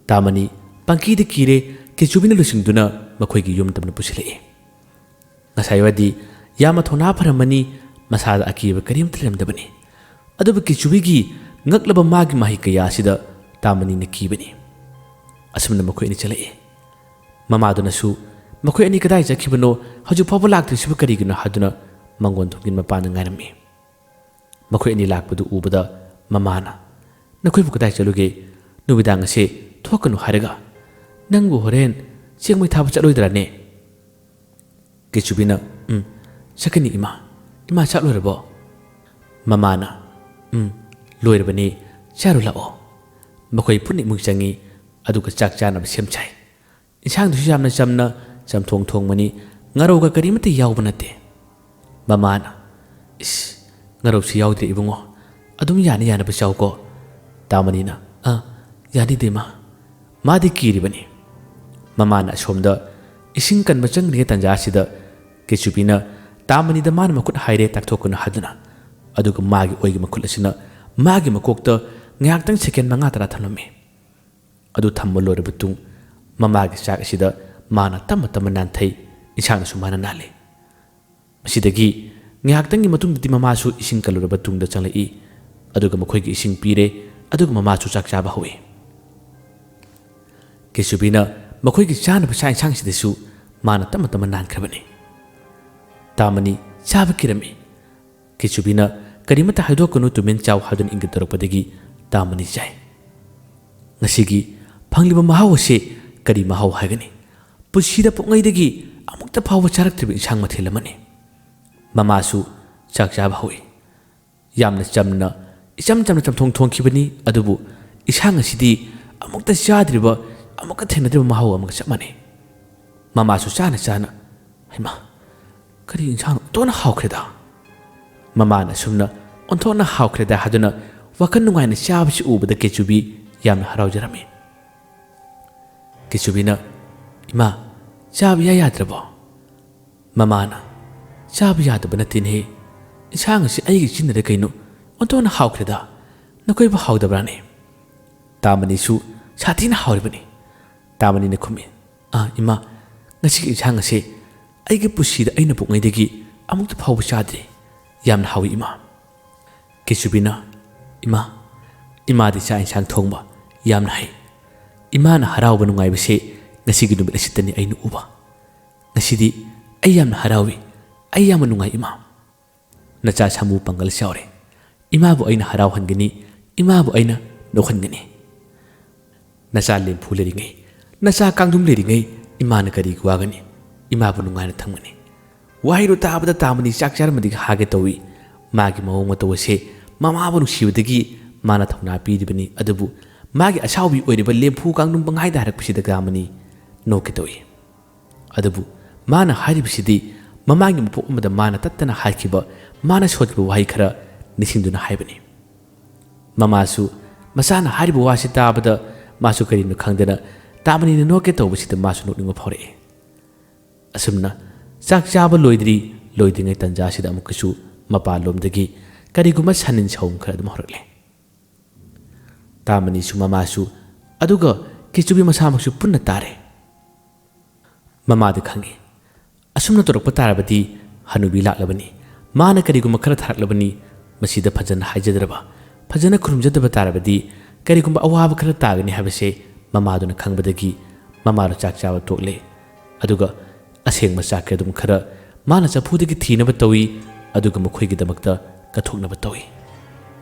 ꯇꯥꯃꯅꯤ ꯄꯪꯀꯤꯗ ꯀꯤꯔꯦ꯫ ꯀꯦꯆꯨꯕꯤꯅ ꯂꯨꯆꯤꯡꯗꯨꯅ ꯃꯈꯣꯏꯒꯤ ꯌꯨꯝ ꯇꯝꯅ ꯄꯨꯁꯤꯜꯂꯛꯏ꯫ ꯉꯁꯥꯏ ꯋꯥꯗꯤ ꯌꯥꯝꯅ ꯊꯧꯅꯥ ꯐꯔꯝꯃꯅꯤ, ꯃꯁꯥꯗ ꯑꯀꯤꯕ ꯀꯔꯤꯝꯇ ꯂꯩꯔꯝꯗꯕꯅꯤ꯫ ꯑꯗꯨꯕꯨ ꯀꯦꯆꯨꯕꯤꯒꯤ ꯉꯛꯂꯕ ꯃꯥꯒꯤ ꯃꯍꯩ ꯀꯌꯥ ꯑꯁꯤꯗ ꯇꯥꯃꯅꯤꯅ ꯀꯤꯕꯅꯤ꯫ ꯑꯁꯨꯝꯅ ꯃꯈꯣꯏ ꯑꯅꯤ ꯆꯠꯂꯛꯏ꯫ ꯃꯃꯥꯗꯨꯅꯁꯨ ꯃꯈꯣꯏ ꯑꯅꯤ ꯀꯗꯥꯏ ꯆꯠꯈꯤꯕꯅꯣ, ꯍꯧꯖꯤꯛ ꯐꯥꯎꯕ ꯂꯥꯛꯇ꯭ꯔꯤꯁꯤꯕꯨ ꯀꯔꯤꯒꯤꯅꯣ ꯍꯥꯏꯗꯨꯅ ꯃꯪꯒꯣꯟ ꯊꯣꯡꯒꯤ ꯃꯄꯥꯟꯗ ꯉꯥꯏꯔꯝꯃꯤ꯫ ꯃꯈꯣꯏ ꯑꯅꯤ ꯂꯥꯛꯄꯗꯨ ꯎꯕꯗ ꯃꯃꯥꯅ, "ꯅꯈꯣꯏꯕꯨ ꯀꯗꯥꯏ ꯆꯠꯂꯨꯒꯦ? ꯅꯨꯃꯤꯗꯥꯡ ꯑꯁꯦ ꯊꯣꯛꯀꯅꯨ ꯍꯥꯏꯔꯒ꯫ ꯅꯪꯕꯨ ꯍꯣꯔꯦꯟ ꯆꯦꯡ ꯃꯩ ꯊꯥꯕ ꯆꯠꯂꯣꯏꯗ꯭ꯔꯥꯅꯦ?" ꯀꯦꯆꯨꯕꯤꯅ, "ꯎꯝ, ꯆꯠꯀꯅꯤ ꯏꯃꯥ꯫ ꯏꯃꯥ ꯆꯥꯛ ꯂꯣꯏꯔꯕꯣ?" ꯃꯃꯥꯅ, "ꯎꯝ, ꯂꯣꯏꯔꯕꯅꯤ, ꯆꯥꯔꯨ ꯂꯥꯛꯑꯣ"꯫ ꯃꯈꯣꯏ ꯄꯨꯟꯅ ꯏꯃꯨꯡ ꯆꯪꯉꯤ, ꯑꯗꯨꯒ ꯆꯥꯛ ꯆꯥꯅꯕ ꯁꯦꯝ ꯁꯥꯏ꯫ ꯏꯟꯁꯥꯡꯗꯨꯁꯨ ꯌꯥꯝꯅ ꯆꯝꯅ, ꯆꯝꯊꯣꯡ ꯊꯣꯡꯕꯅꯤ, ꯉꯥꯔꯧꯒ ꯀꯔꯤꯃꯠꯇ ꯌꯥꯎꯕ ꯅꯠꯇꯦ꯫ ꯃꯃꯥꯅ, "ꯏꯁ, ꯉꯥꯔꯧꯁꯨ ꯌꯥꯎꯗ꯭ꯔꯦ ꯏꯕꯨꯡꯉꯣ, ꯑꯗꯨꯝ ꯌꯥꯅ ꯌꯥꯅꯕ ꯆꯥꯎꯀꯣ"꯫ ꯇꯥꯃꯅꯤꯅ, "ꯑ, ꯌꯥꯅꯤꯗ ꯏꯃꯥ"꯫ ꯃꯥꯗꯤ ꯀꯤꯔꯤꯕꯅꯤ꯫ ꯃꯃꯥꯅ ꯑꯁꯣꯝꯗ ꯏꯁꯤꯡ ꯀꯟꯕ ꯆꯪꯗ꯭ꯔꯤꯉꯩ ꯇꯥꯟꯖꯥ ꯑꯁꯤꯗ ꯀꯦꯆꯨꯕꯤꯅ ꯇꯥꯃꯅꯤꯗ ꯃꯥꯅ ꯃꯈꯨꯠ ꯍꯥꯏꯔꯦ ꯇꯥꯛꯊꯣꯛꯀꯅꯨ ꯍꯥꯏꯗꯨꯅ꯫ ꯑꯗꯨꯒ ꯃꯥꯒꯤ ꯑꯣꯏꯒꯤ ꯃꯈꯨꯠ ꯑꯁꯤꯅ ꯃꯥꯒꯤ ꯃꯀꯣꯛꯇ ꯉꯥꯏꯍꯥꯛꯇꯪ ꯁꯦꯀꯦꯟ ꯃꯉꯥ ꯇꯔꯥ ꯊꯝꯂꯝꯃꯤ꯫ ꯑꯗꯨ ꯊꯝꯕ ꯂꯣꯏꯔꯕ ꯇꯨꯡ ꯃꯃꯥꯒꯤ ꯆꯥꯛ ꯑꯁꯤꯗ ꯃꯥꯅ ꯇꯞꯅ ꯇꯞꯅ ꯅꯥꯟꯊꯩ, ꯏꯟꯁꯥꯡꯅꯁꯨ ꯃꯥꯅ ꯅꯥꯜꯂꯤ꯫ ꯃꯁꯤꯗꯒꯤ ꯉꯥꯏꯍꯥꯛꯇꯪꯒꯤ ꯃꯇꯨꯡꯗꯗꯤ ꯃꯃꯥꯁꯨ ꯏꯁꯤꯡ ꯀꯜꯂꯨꯔꯕ ꯇꯨꯡꯗ ꯆꯪꯂꯛꯏ꯫ ꯑꯗꯨꯒ ꯃꯈꯣꯏꯒꯤ ꯏꯁꯤꯡ ꯄꯤꯔꯦ꯫ ꯑꯗꯨꯒ ꯃꯃꯥꯁꯨ ꯆꯥꯛ ꯆꯥꯕ ꯍꯧꯏ꯫ ꯀꯦꯆꯨꯕꯤꯅ ꯃꯈꯣꯏꯒꯤ ꯆꯥꯅꯕ ꯆꯥꯛ ꯏꯟꯁꯥꯡꯁꯤꯗꯁꯨ ꯃꯥꯅ ꯇꯞꯅ ꯇꯞꯅ ꯅꯥꯟꯈ꯭ꯔꯕꯅꯤ꯫ ꯇꯥꯃꯅꯤ ꯆꯥꯕ ꯀꯤꯔꯝꯃꯤ꯫ ꯀꯦꯆꯨꯕꯤꯅ "ꯀꯔꯤꯃꯠꯇ ꯍꯥꯏꯗꯣꯛꯀꯅꯨ, ꯇꯨꯃꯤꯟ ꯆꯥꯎ" ꯍꯥꯏꯗꯨꯅ ꯏꯪꯒꯤꯠ ꯇꯧꯔꯛꯄꯗꯒꯤ ꯇꯥꯃꯅꯤ ꯆꯥꯏ꯫ ꯉꯁꯤꯒꯤ ꯐꯪꯂꯤꯕ ꯃꯍꯥꯎ ꯑꯁꯤ ꯀꯔꯤ ꯃꯍꯥꯎ ꯍꯥꯏꯒꯅꯤ? ꯄꯨꯟꯁꯤꯗ ꯄꯣꯛꯉꯩꯗꯒꯤ ꯑꯃꯨꯛꯇ ꯐꯥꯎꯕ ꯆꯥꯔꯛꯇ꯭ꯔꯤꯕ ꯏꯟꯁꯥꯡ ꯃꯊꯦꯜ ꯑꯃꯅꯤ꯫ ꯃꯃꯥꯁꯨ ꯆꯥꯛ ꯆꯥꯕ ꯍꯧꯏ꯫ ꯌꯥꯝꯅ ꯆꯝꯅ, ꯏꯆꯝ ꯆꯝꯅ ꯆꯝꯊꯣꯡ ꯊꯣꯡꯈꯤꯕꯅꯤ, ꯑꯗꯨꯕꯨ ꯏꯟꯁꯥꯡ ꯑꯁꯤꯗꯤ ꯑꯃꯨꯛꯇ ꯆꯥꯗ꯭ꯔꯤꯕ, ꯑꯃꯨꯛꯀ ꯊꯦꯡꯅꯗ꯭ꯔꯤꯕ ꯃꯍꯥꯎ ꯑꯃꯒ ꯆꯞ ꯃꯥꯟꯅꯩ꯫ ꯃꯃꯥꯁꯨ ꯆꯥꯅ ꯆꯥꯅ, "ꯍꯩꯃꯥ, ꯀꯔꯤ ꯏꯟꯁꯥꯡꯅꯣ? ꯑꯣꯟꯊꯣꯛꯅ ꯍꯥꯎꯈ꯭ꯔꯦꯗ!" ꯃꯃꯥꯅ ꯑꯁꯨꯝꯅ ꯑꯣꯟꯊꯣꯛꯅ ꯍꯥꯎꯈ꯭ꯔꯦꯗ ꯍꯥꯏꯗꯨꯅ ꯋꯥꯈꯜ ꯅꯨꯡꯉꯥꯏꯅ ꯆꯥꯕꯁꯤ ꯎꯕꯗ ꯀꯦꯆꯨꯕꯤ ꯌꯥꯝꯅ ꯍꯔꯥꯎꯖꯔꯝꯃꯤ꯫ ꯀꯦꯆꯨꯕꯤꯅ, "ꯏꯃꯥ, ꯆꯥꯕ ꯏꯌꯥ ꯌꯥꯗ꯭ꯔꯕꯣ?" ꯃꯃꯥꯅ, "ꯆꯥꯕ ꯌꯥꯗꯕ ꯅꯠꯇꯦꯅꯦꯍꯦ꯫ ꯏꯟꯁꯥꯡ ꯑꯁꯤ ꯑꯩꯒ ꯆꯤꯟꯅꯔꯦ ꯀꯩꯅꯣ? ꯑꯣꯟꯊꯣꯛꯅ ꯍꯥꯎꯈ꯭ꯔꯦꯗ꯫ ꯅꯈꯣꯏꯕꯨ ꯍꯥꯎꯗꯕ꯭ꯔꯥꯅꯦ?" ꯇꯥꯃꯅꯤꯁꯨ ꯁꯥꯊꯤꯅ ꯍꯥꯎꯔꯤꯕꯅꯤ꯫ ꯇꯥꯃꯅꯤꯅ ꯈꯨꯝꯃꯤ, "ꯑꯥ, ꯏꯃꯥ, ꯉꯁꯤꯒꯤ ꯏꯟꯁꯥꯡ ꯑꯁꯦ ꯑꯩꯒꯤ ꯄꯨꯟꯁꯤꯗ ꯑꯩꯅ ꯄꯣꯛꯉꯩꯗꯒꯤ ꯑꯃꯨꯛꯇ ꯐꯥꯎꯕ ꯆꯥꯗ꯭ꯔꯤ꯫ ꯌꯥꯝꯅ ꯍꯥꯎꯏ, ꯏꯃꯥ꯫" ꯀꯦꯆꯨꯕꯤꯅ, "ꯏꯃꯥ, ꯏꯃꯥꯗꯤ ꯆꯥꯛ ꯏꯟꯁꯥꯡ ꯊꯣꯡꯕ ꯌꯥꯝꯅ ꯍꯩ꯫ ꯏꯃꯥꯅ ꯍꯔꯥꯎꯕ ꯅꯨꯡꯉꯥꯏꯕꯁꯦ ꯉꯁꯤꯒꯤ ꯅꯨꯃꯤꯠ ꯑꯁꯤꯗꯅꯤ ꯑꯩꯅ ꯎꯕ꯫ ꯉꯁꯤꯗꯤ ꯑꯩ ꯌꯥꯝꯅ ꯍꯔꯥꯎꯏ, ꯑꯩ ꯌꯥꯝꯅ ꯅꯨꯡꯉꯥꯏ, ꯏꯃꯥ꯫ ꯅꯆꯥ ꯁꯥꯃꯨ ꯄꯥꯡꯒꯜ ꯆꯥꯎꯔꯦ꯫ ꯏꯃꯥꯕꯨ ꯑꯩꯅ ꯍꯔꯥꯎꯍꯟꯒꯅꯤ, ꯏꯃꯥꯕꯨ ꯑꯩꯅ ꯅꯣꯛꯍꯟꯒꯅꯤ꯫ ꯅꯆꯥ ꯂꯦꯝꯐꯨ ꯂꯩꯔꯤꯉꯩ, ꯅꯆꯥ ꯀꯥꯡꯗꯨꯝ ꯂꯩꯔꯤꯉꯩ ꯏꯃꯥꯅ ꯀꯔꯤꯒꯤ ꯋꯥꯒꯅꯤ? ꯏꯃꯥꯕꯨ ꯅꯨꯡꯉꯥꯏꯅ ꯊꯝꯒꯅꯤ꯫" ꯋꯥꯍꯩꯗꯨ ꯇꯥꯕꯗ ꯇꯥꯃꯅꯤ ꯆꯥꯛ ꯆꯥꯔꯝꯕꯗꯒꯤ ꯍꯥꯒꯦ ꯇꯧꯏ꯫ ꯃꯥꯒꯤ ꯃꯑꯣꯡ ꯃꯇꯧ ꯑꯁꯦ ꯃꯃꯥꯕꯨ ꯅꯨꯡꯁꯤꯕꯗꯒꯤ ꯃꯥꯅ ꯊꯧꯅꯥ ꯄꯤꯔꯤꯕꯅꯤ꯫ ꯑꯗꯨꯕꯨ ꯃꯥꯒꯤ ꯑꯁꯥꯎꯕꯤ ꯑꯣꯏꯔꯤꯕ ꯂꯦꯝꯐꯨ ꯀꯥꯡꯗꯨꯝ ꯄꯪꯍꯥꯏꯗ ꯍꯥꯏꯔꯛꯄꯁꯤꯗ ꯇꯥꯃꯅꯤ ꯅꯣꯛꯀꯦ ꯇꯧꯏ꯫ ꯑꯗꯨꯕꯨ ꯃꯥꯅ ꯍꯥꯏꯔꯤꯕꯁꯤꯗꯤ ꯃꯃꯥꯡꯒꯤ ꯃꯄꯣꯛ ꯑꯃꯗ ꯃꯥꯅ ꯇꯠꯇꯅ ꯍꯥꯏꯈꯤꯕ, ꯃꯥꯅ ꯁꯣꯟꯈꯤꯕ ꯋꯥꯍꯩ ꯈꯔ ꯅꯤꯡꯁꯤꯡꯗꯨꯅ ꯍꯥꯏꯕꯅꯤ꯫ ꯃꯃꯥꯁꯨ ꯃꯆꯥꯅ ꯍꯥꯏꯔꯤꯕ ꯋꯥꯁꯤ ꯇꯥꯕꯗ ꯃꯥꯁꯨ ꯀꯔꯤꯅꯣ ꯈꯪꯗꯅ ꯇꯥꯃꯅꯤꯅ ꯅꯣꯛꯀꯦ ꯇꯧꯕꯁꯤꯗ ꯃꯥꯁꯨ ꯅꯣꯛꯅꯤꯡꯕ ꯐꯥꯎꯔꯛꯑꯦ꯫ ꯑꯁꯨꯝꯅ ꯆꯥꯛ ꯆꯥꯕ ꯂꯣꯏꯗ꯭ꯔꯤ ꯂꯣꯏꯗ꯭ꯔꯤꯉꯩ ꯇꯟꯖꯥꯁꯤꯗ ꯑꯃꯨꯛꯀꯁꯨ ꯃꯄꯥꯟꯂꯣꯝꯗꯒꯤ ꯀꯔꯤꯒꯨꯝꯕ ꯁꯥꯅꯤꯟ ꯁꯧꯝ ꯈꯔ ꯑꯗꯨꯝ ꯍꯧꯔꯛꯂꯦ꯫ ꯇꯥꯃꯅꯤꯁꯨ ꯃꯃꯥꯁꯨ ꯑꯗꯨꯒ ꯀꯦꯆꯨꯕꯤ ꯃꯁꯥꯃꯛꯁꯨ ꯄꯨꯟꯅ ꯇꯥꯔꯦ꯫ ꯃꯃꯥꯗ ꯈꯪꯉꯤ꯫ ꯑꯁꯨꯝꯅ ꯇꯧꯔꯛꯄ ꯇꯥꯔꯕꯗꯤ ꯍꯅꯨꯕꯤ ꯂꯥꯛꯂꯕꯅꯤ꯫ ꯃꯥꯅ ꯀꯔꯤꯒꯨꯝꯕ ꯈꯔ ꯊꯥꯔꯛꯂꯕꯅꯤ꯫ ꯃꯁꯤꯗ ꯐꯖꯅ ꯍꯥꯏꯖꯗ꯭ꯔꯕ, ꯐꯖꯅ ꯈꯨꯔꯨꯝꯖꯗꯕ ꯇꯥꯔꯕꯗꯤ ꯀꯔꯤꯒꯨꯝꯕ ꯑꯋꯥꯕ ꯈꯔ ꯇꯥꯒꯅꯤ ꯍꯥꯏꯕꯁꯦ ꯃꯃꯥꯗꯨꯅ ꯈꯪꯕꯗꯒꯤ ꯃꯃꯥꯗꯨ ꯆꯥꯛ ꯆꯥꯕ ꯇꯣꯛꯂꯦ꯫ ꯑꯗꯨꯒ ꯑꯁꯦꯡꯕ ꯆꯥꯛꯀꯤ ꯑꯗꯨꯝ ꯈꯔ ꯃꯥꯅ ꯆꯐꯨꯗꯒꯤ ꯊꯤꯅꯕ ꯇꯧꯏ꯫ ꯑꯗꯨꯒ ꯃꯈꯣꯏꯒꯤꯗꯃꯛꯇ ꯀꯠꯊꯣꯛꯅꯕ ꯇꯧꯏ꯫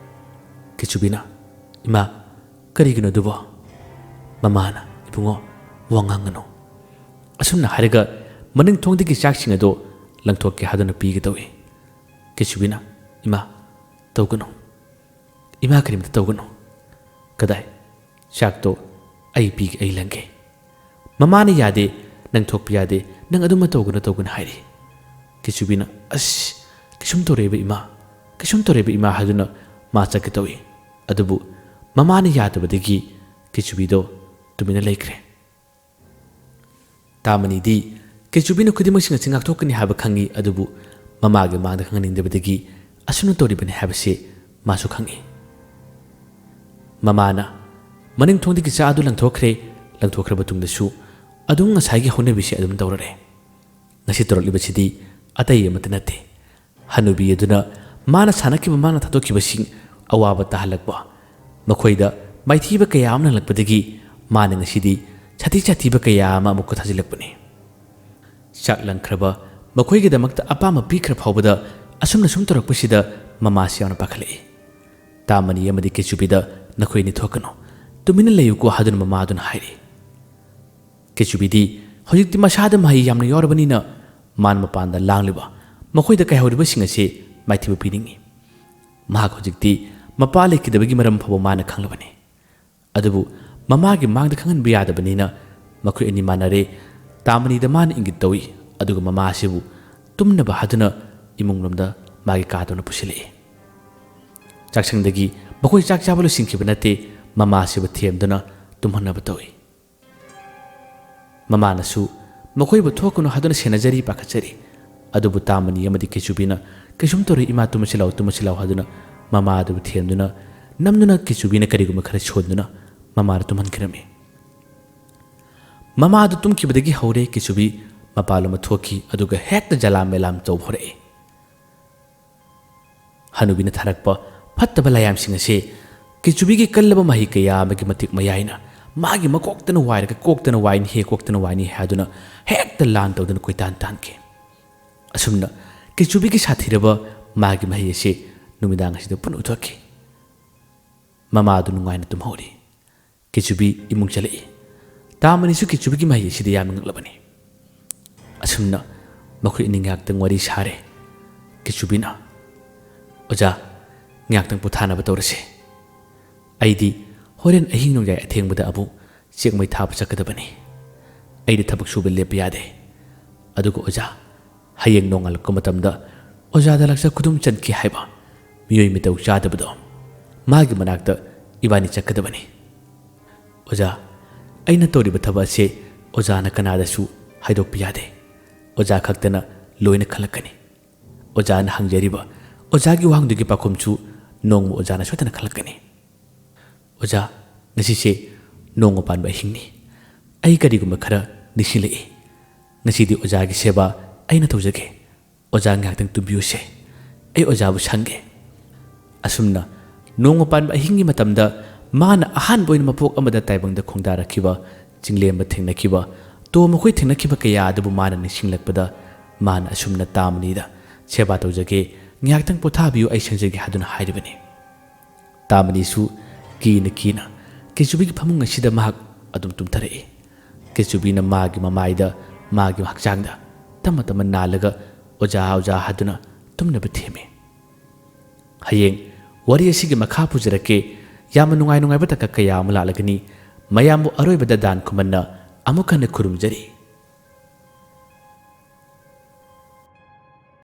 ꯀꯦꯆꯨꯕꯤꯅ, "ꯏꯃꯥ, ꯀꯔꯤꯒꯤꯅꯣ ꯑꯗꯨꯕꯣ?" ꯃꯃꯥꯅ, "ꯏꯕꯨꯡꯉꯣ, ꯋꯥ ꯉꯥꯡꯒꯅꯨ꯫" ꯑꯁꯨꯝꯅ ꯍꯥꯏꯔꯒ ꯃꯅꯤꯡ ꯊꯣꯡꯗꯒꯤ ꯆꯥꯛꯁꯤꯡ ꯑꯗꯨ ꯂꯪꯊꯣꯛꯀꯦ ꯍꯥꯏꯗꯨꯅ ꯄꯤꯒꯦ ꯇꯧꯏ꯫ ꯀꯦꯆꯨꯕꯤꯅ, "ꯏꯃꯥ, ꯇꯧꯒꯅꯨ꯫ ꯏꯃꯥ, ꯀꯔꯤꯝꯇ ꯇꯧꯒꯅꯨ꯫" "ꯀꯗꯥꯏ? ꯆꯥꯛꯇꯣ ꯑꯩ ꯄꯤꯒꯦ, ꯑꯩ ꯂꯪꯒꯦ꯫" ꯃꯃꯥꯅ, "ꯌꯥꯗꯦ, ꯅꯪ ꯊꯣꯛꯄ ꯌꯥꯗꯦ, ꯅꯪ ꯑꯗꯨꯝꯕ ꯇꯧꯒꯅꯨ, ꯇꯧꯒꯅꯨ" ꯍꯥꯏꯔꯤ꯫ ꯀꯦꯆꯨꯕꯤꯅ, "ꯑꯁ, ꯀꯩꯁꯨꯝ ꯇꯧꯔꯣꯏꯕ ꯏꯃꯥ, ꯀꯩꯁꯨꯝ ꯇꯧꯔꯤꯕ ꯏꯃꯥ ꯍꯥꯏꯗꯨꯅ ꯃꯥ ꯆꯠꯀꯦ ꯇꯧꯏ꯫ ꯑꯗꯨꯕꯨ ꯃꯃꯥꯅ ꯌꯥꯗꯕꯗꯒꯤ ꯀꯦꯆꯨꯕꯤꯗꯣ ꯇꯨꯃꯤꯟꯅ ꯂꯩꯈ꯭ꯔꯦ꯫ ꯇꯥꯃꯅꯤꯗꯤ ꯀꯦꯆꯨꯕꯤꯅ ꯈꯨꯗꯤꯡꯃꯛꯁꯤꯡ ꯑꯁꯤ ꯉꯥꯛꯊꯣꯛꯀꯅꯤ ꯍꯥꯏꯕ ꯈꯪꯏ, ꯑꯗꯨꯕꯨ ꯃꯃꯥꯒꯤ ꯃꯥꯡꯗ ꯈꯪꯍꯟꯅꯤꯡꯗꯕꯗꯒꯤ ꯑꯁꯨꯝꯅ ꯇꯧꯔꯤꯕꯅꯤ ꯍꯥꯏꯕꯁꯤ ꯃꯥꯁꯨ ꯈꯪꯏ꯫ ꯃꯃꯥꯅ ꯃꯅꯤꯡ ꯊꯣꯡꯗꯒꯤ ꯆꯥ ꯑꯗꯨ ꯂꯪꯊꯣꯛꯈ꯭ꯔꯦ꯫ ꯂꯪꯊꯣꯛꯈ꯭ꯔꯕ ꯇꯨꯡꯗꯁꯨ ꯑꯗꯨꯝ ꯉꯁꯥꯏꯒꯤ ꯍꯧꯅꯕꯤꯁꯤ ꯑꯗꯨꯝ ꯇꯧꯔꯔꯦ꯫ ꯉꯁꯤ ꯇꯧꯔꯛꯂꯤꯕꯁꯤꯗꯤ ꯑꯇꯩ ꯑꯃꯠꯇ ꯅꯠꯇꯦ꯫ ꯍꯅꯨꯕꯤ ꯑꯗꯨꯅ ꯃꯥꯅ ꯁꯥꯟꯅꯈꯤꯕ, ꯃꯥꯅ ꯊꯥꯗꯣꯛꯈꯤꯕꯁꯤꯡ ꯑꯋꯥꯕ ꯇꯥꯍꯜꯂꯛꯄ, ꯃꯈꯣꯏꯗ ꯃꯥꯏꯊꯤꯕ ꯀꯌꯥ ꯑꯃ ꯅꯪꯂꯛꯄꯗꯒꯤ ꯃꯥꯅ ꯉꯁꯤꯗꯤ ꯁꯥꯊꯤ ꯁꯥꯊꯤꯕ ꯀꯌꯥ ꯑꯃ ꯑꯃꯨꯛꯀ ꯊꯥꯖꯤꯜꯂꯛꯄꯅꯤ꯫ ꯆꯥꯛ ꯂꯪꯈ꯭ꯔꯕ, ꯃꯈꯣꯏꯒꯤꯗꯃꯛꯇ ꯑꯄꯥꯝꯕ ꯄꯤꯈ꯭ꯔ ꯐꯥꯎꯕꯗ ꯑꯁꯨꯝꯅ ꯁꯨꯝ ꯇꯧꯔꯛꯄꯁꯤꯗ ꯃꯃꯥꯁꯤ ꯌꯥꯝꯅ ꯄꯥꯈꯠꯂꯛꯏ꯫ ꯇꯥꯃꯅꯤ ꯑꯃꯗꯤ ꯀꯦꯆꯨꯕꯤꯗ ꯅꯈꯣꯏ ꯑꯅꯤ ꯊꯣꯛꯀꯅꯨ, ꯇꯨꯃꯤꯟꯅ ꯂꯩꯌꯨꯀꯣ ꯍꯥꯏꯗꯨꯅ ꯃꯃꯥꯗꯨꯅ ꯍꯥꯏꯔꯤ꯫ ꯀꯦꯆꯨꯕꯤꯗꯤ ꯍꯧꯖꯤꯛꯇꯤ ꯃꯁꯥꯗ ꯃꯍꯩ ꯌꯥꯝꯅ ꯌꯥꯎꯔꯕꯅꯤꯅ ꯃꯥꯅ ꯃꯄꯥꯟꯗ ꯂꯥꯡꯂꯤꯕ ꯃꯈꯣꯏꯗ ꯀꯥꯏꯍꯧꯔꯤꯕꯁꯤꯡ ꯑꯁꯤ ꯃꯥꯏꯊꯤꯕ ꯄꯤꯅꯤꯡꯏ꯫ ꯃꯍꯥꯛ ꯍꯧꯖꯤꯛꯇꯤ ꯃꯄꯥ ꯂꯩꯈꯤꯗꯕꯒꯤ ꯃꯔꯝ ꯐꯥꯎꯕ ꯃꯥꯅ ꯈꯪꯂꯕꯅꯤ꯫ ꯑꯗꯨꯕꯨ ꯃꯃꯥꯒꯤ ꯃꯥꯡꯗ ꯈꯪꯍꯟꯕ ꯌꯥꯗꯕꯅꯤꯅ ꯃꯈꯣꯏ ꯑꯅꯤ ꯃꯥꯟꯅꯔꯦ꯫ ꯇꯥꯃꯅꯤꯗ ꯃꯥꯅ ꯏꯪꯒꯤꯠ ꯇꯧꯏ, ꯑꯗꯨꯒ ꯃꯃꯥ ꯑꯁꯤꯕꯨ ꯇꯨꯝꯅꯕ ꯍꯥꯏꯗꯨꯅ ꯏꯃꯨꯡꯂꯣꯝꯗ ꯃꯥꯒꯤ ꯀꯥꯗ ꯑꯣꯏꯅ ꯄꯨꯁꯤꯜꯂꯛꯏ꯫ ꯆꯥꯛꯁꯪꯗꯒꯤ ꯃꯈꯣꯏ ꯆꯥꯛ ꯆꯥꯕ ꯂꯣꯏꯁꯤꯟꯈꯤꯕ ꯅꯠꯇꯦ, ꯃꯃꯥ ꯑꯁꯤꯕꯨ ꯊꯦꯝꯗꯨꯅ ꯇꯨꯝꯍꯟꯅꯕ ꯇꯧꯏ꯫ ꯃꯃꯥꯅꯁꯨ ꯃꯈꯣꯏꯕꯨ ꯊꯣꯛꯀꯅꯨ ꯍꯥꯏꯗꯨꯅ ꯁꯦꯟꯅꯖꯔꯤ, ꯄꯥꯈꯠꯆꯔꯤ꯫ ꯑꯗꯨꯕꯨ ꯇꯥꯃꯅꯤ ꯑꯃꯗꯤ ꯀꯦꯆꯨꯕꯤꯅ "ꯀꯩꯁꯨꯝ ꯇꯧꯔꯣꯏ ꯏꯃꯥ, ꯇꯨꯝꯃꯁꯤ ꯂꯥꯎ, ꯇꯨꯝꯃꯁꯤ ꯂꯥꯎ" ꯍꯥꯏꯗꯨꯅ ꯃꯃꯥ ꯑꯗꯨꯕꯨ ꯊꯦꯝꯗꯨꯅ, ꯅꯝꯗꯨꯅ ꯀꯦꯆꯨꯕꯤꯅ ꯀꯔꯤꯒꯨꯝꯕ ꯈꯔ ꯁꯣꯟꯗꯨꯅ ꯃꯃꯥꯗꯨ ꯇꯨꯝꯍꯟꯈꯤꯔꯝꯃꯤ꯫ ꯃꯃꯥꯗꯨ ꯇꯨꯝꯈꯤꯕꯗꯒꯤ ꯍꯧꯔꯦ ꯀꯦꯆꯨꯕꯤ ꯃꯄꯥꯟꯂꯣꯝꯗ ꯊꯣꯛꯈꯤ, ꯑꯗꯨꯒ ꯍꯦꯛꯇ ꯖꯂꯥꯝ ꯃꯦꯂꯥꯝ ꯇꯧꯕ ꯍꯧꯔꯛꯏ꯫ ꯍꯅꯨꯕꯤꯅ ꯊꯥꯔꯛꯄ ꯐꯠꯇꯕ ꯂꯥꯏꯌꯥꯝꯁꯤꯡ ꯑꯁꯤ ꯀꯦꯆꯨꯕꯤꯒꯤ ꯀꯜꯂꯕ ꯃꯍꯩ ꯀꯌꯥ ꯑꯃꯒꯤ ꯃꯇꯤꯛ ꯃꯌꯥꯏꯅ ꯃꯥꯒꯤ ꯃꯀꯣꯛꯇꯅ ꯋꯥꯏꯔꯒ "ꯀꯣꯛꯇꯅ ꯋꯥꯏꯅꯤ ꯍꯦ, ꯀꯣꯛꯇꯅ ꯋꯥꯏꯅꯤ" ꯍꯥꯏꯗꯨꯅ ꯍꯦꯛꯇ ꯂꯥꯟ ꯇꯧꯗꯨꯅ ꯀꯣꯏꯇꯥꯟ ꯇꯥꯟꯈꯤ꯫ ꯑꯁꯨꯝꯅ ꯀꯦꯆꯨꯕꯤꯒꯤ ꯁꯥꯊꯤꯔꯕ ꯃꯥꯒꯤ ꯃꯍꯩ ꯑꯁꯤ ꯅꯨꯃꯤꯗꯥꯡ ꯑꯁꯤꯗ ꯄꯨꯟꯅ ꯎꯠꯊꯣꯛꯈꯤ꯫ ꯃꯃꯥ ꯑꯗꯨ ꯅꯨꯡꯉꯥꯏꯅ ꯇꯨꯝꯍꯧꯔꯤ꯫ ꯀꯦꯆꯨꯕꯤ ꯏꯃꯨꯡ ꯆꯠꯂꯛꯏ꯫ ꯇꯥꯃꯅꯤꯁꯨ ꯀꯦꯆꯨꯕꯤꯒꯤ ꯃꯍꯩ ꯑꯁꯤꯗ ꯌꯥꯝꯅ ꯉꯛꯂꯕꯅꯤ꯫ ꯑꯁꯨꯝꯅ ꯃꯈꯣꯏ ꯑꯅꯤ ꯉꯥꯏꯍꯥꯛꯇꯪ ꯋꯥꯔꯤ ꯁꯥꯔꯦ꯫ ꯀꯦꯆꯨꯕꯤꯅ, "ꯑꯣꯖꯥ, ꯉꯥꯏꯍꯥꯛꯇꯪ ꯄꯣꯊꯥꯅꯕ ꯇꯧꯔꯁꯦ꯫ ꯑꯩꯗꯤ ꯍꯣꯔꯦꯟ ꯑꯍꯤꯡ ꯅꯣꯡꯌꯥꯏ ꯑꯊꯦꯡꯕꯗ ꯑꯃꯨꯛ ꯆꯦꯛꯃꯩ ꯊꯥꯕ ꯆꯠꯀꯗꯕꯅꯤ꯫ ꯑꯩꯗꯤ ꯊꯕꯛ ꯁꯨꯕ ꯂꯦꯞꯄ ꯌꯥꯗꯦ꯫ ꯑꯗꯨꯒ ꯑꯣꯖꯥ, ꯍꯌꯦꯡ ꯅꯣꯡꯉꯥꯜꯂꯛꯄ ꯃꯇꯝꯗ ꯑꯣꯖꯥꯗ ꯂꯥꯛꯆ ꯈꯨꯗꯨꯝ ꯆꯟꯈꯤ ꯍꯥꯏꯕ ꯃꯤꯑꯣꯏ ꯃꯤꯇꯧ ꯆꯥꯗꯕꯗꯣ꯫ ꯃꯥꯒꯤ ꯃꯅꯥꯛꯇ ꯏꯕꯥꯅꯤ ꯆꯠꯀꯗꯕꯅꯤ꯫ "ꯑꯣꯖꯥ, ꯑꯩꯅ ꯇꯧꯔꯤꯕ ꯊꯕꯛ ꯑꯁꯦ ꯑꯣꯖꯥꯅ ꯀꯅꯥꯗꯁꯨ ꯍꯥꯏꯗꯣꯛꯄ ꯌꯥꯗꯦ꯫ ꯑꯣꯖꯥ ꯈꯛꯇꯅ ꯂꯣꯏꯅ ꯈꯜꯂꯛꯀꯅꯤ꯫ ꯑꯣꯖꯥꯅ ꯍꯪꯖꯔꯤꯕ ꯑꯣꯖꯥꯒꯤ ꯋꯥꯍꯪꯗꯨꯒꯤ ꯄꯥꯎꯈꯨꯝꯁꯨ ꯅꯣꯡꯃ ꯑꯣꯖꯥꯅ ꯁꯣꯏꯗꯅ ꯈꯜꯂꯛꯀꯅꯤ꯫ ꯑꯣꯖꯥ, ꯉꯁꯤꯁꯦ ꯅꯣꯡꯃ ꯄꯥꯟꯕ ꯑꯍꯤꯡꯅꯤ꯫ ꯑꯩ ꯀꯔꯤꯒꯨꯝꯕ ꯈꯔ ꯅꯤꯡꯁꯤꯡꯂꯛꯏ꯫ ꯉꯁꯤꯗꯤ ꯑꯣꯖꯥꯒꯤ ꯁꯦꯕꯥ ꯑꯩꯅ ꯇꯧꯖꯒꯦ꯫ ꯑꯣꯖꯥ ꯉꯥꯏꯍꯥꯛꯇꯪ ꯇꯨꯝꯕꯤꯌꯨꯁꯦ꯫ ꯑꯩ ꯑꯣꯖꯥꯕꯨ ꯁꯪꯒꯦ꯫" ꯑꯁꯨꯝꯅ ꯅꯣꯡꯃ ꯄꯥꯟꯕ ꯑꯍꯤꯡꯒꯤ ꯃꯇꯝꯗ ꯃꯥꯅ ꯑꯍꯥꯟꯕ ꯑꯣꯏꯅ ꯃꯄꯣꯛ ꯑꯃꯗ ꯇꯥꯏꯕꯪꯗ ꯈꯣꯡꯗꯥꯔꯛꯈꯤꯕ, ꯆꯤꯡꯂꯦꯝꯕ ꯊꯦꯡꯅꯈꯤꯕ, ꯇꯣꯝ ꯃꯈꯣꯏ ꯊꯦꯡꯅꯈꯤꯕ ꯀꯌꯥ ꯑꯗꯨꯕꯨ ꯃꯥꯅ ꯅꯤꯡꯁꯤꯡꯂꯛꯄꯗ ꯃꯥꯅ ꯑꯁꯨꯝꯅ ꯇꯥꯃꯅꯤꯗ "ꯁꯦꯕꯥ ꯇꯧꯖꯒꯦ, ꯉꯥꯏꯍꯥꯛꯇꯪ ꯄꯣꯊꯥꯕꯤꯌꯨ, ꯑꯩ ꯁꯪꯖꯒꯦ" ꯍꯥꯏꯗꯨꯅ ꯍꯥꯏꯔꯤꯕꯅꯤ꯫ ꯇꯥꯃꯅꯤꯁꯨ ꯀꯤꯅ ꯀꯤꯅ ꯀꯦꯆꯨꯕꯤꯒꯤ ꯐꯃꯨꯡ ꯑꯁꯤꯗ ꯃꯍꯥꯛ ꯑꯗꯨꯝ ꯇꯨꯝꯊꯔꯛꯏ꯫ ꯀꯦꯆꯨꯕꯤꯅ ꯃꯥꯒꯤ ꯃꯃꯥꯏꯗ, ꯃꯥꯒꯤ ꯍꯛꯆꯥꯡꯗ ꯇꯞꯅ ꯇꯞꯅ ꯅꯥꯜꯂꯒ "ꯑꯣꯖꯥ, ꯑꯣꯖꯥ" ꯍꯥꯏꯗꯨꯅ ꯇꯨꯝꯅꯕ ꯊꯦꯝꯃꯤ꯫ ꯍꯌꯦꯡ ꯋꯥꯔꯤ ꯑꯁꯤꯒꯤ ꯃꯈꯥ ꯄꯨꯖꯔꯛꯀꯦ꯫ ꯌꯥꯝꯅ ꯅꯨꯡꯉꯥꯏ ꯅꯨꯡꯉꯥꯏꯕ ꯇꯥꯡꯀꯛ ꯀꯌꯥ ꯑꯃ ꯂꯥꯛꯂꯒꯅꯤ꯫ ꯃꯌꯥꯝꯕꯨ ꯑꯔꯣꯏꯕꯗ ꯗꯥꯟ ꯈꯨꯃꯟꯅ ꯑꯃꯨꯛ ꯍꯟꯅ ꯈꯨꯔꯨꯝꯖꯔꯤ꯫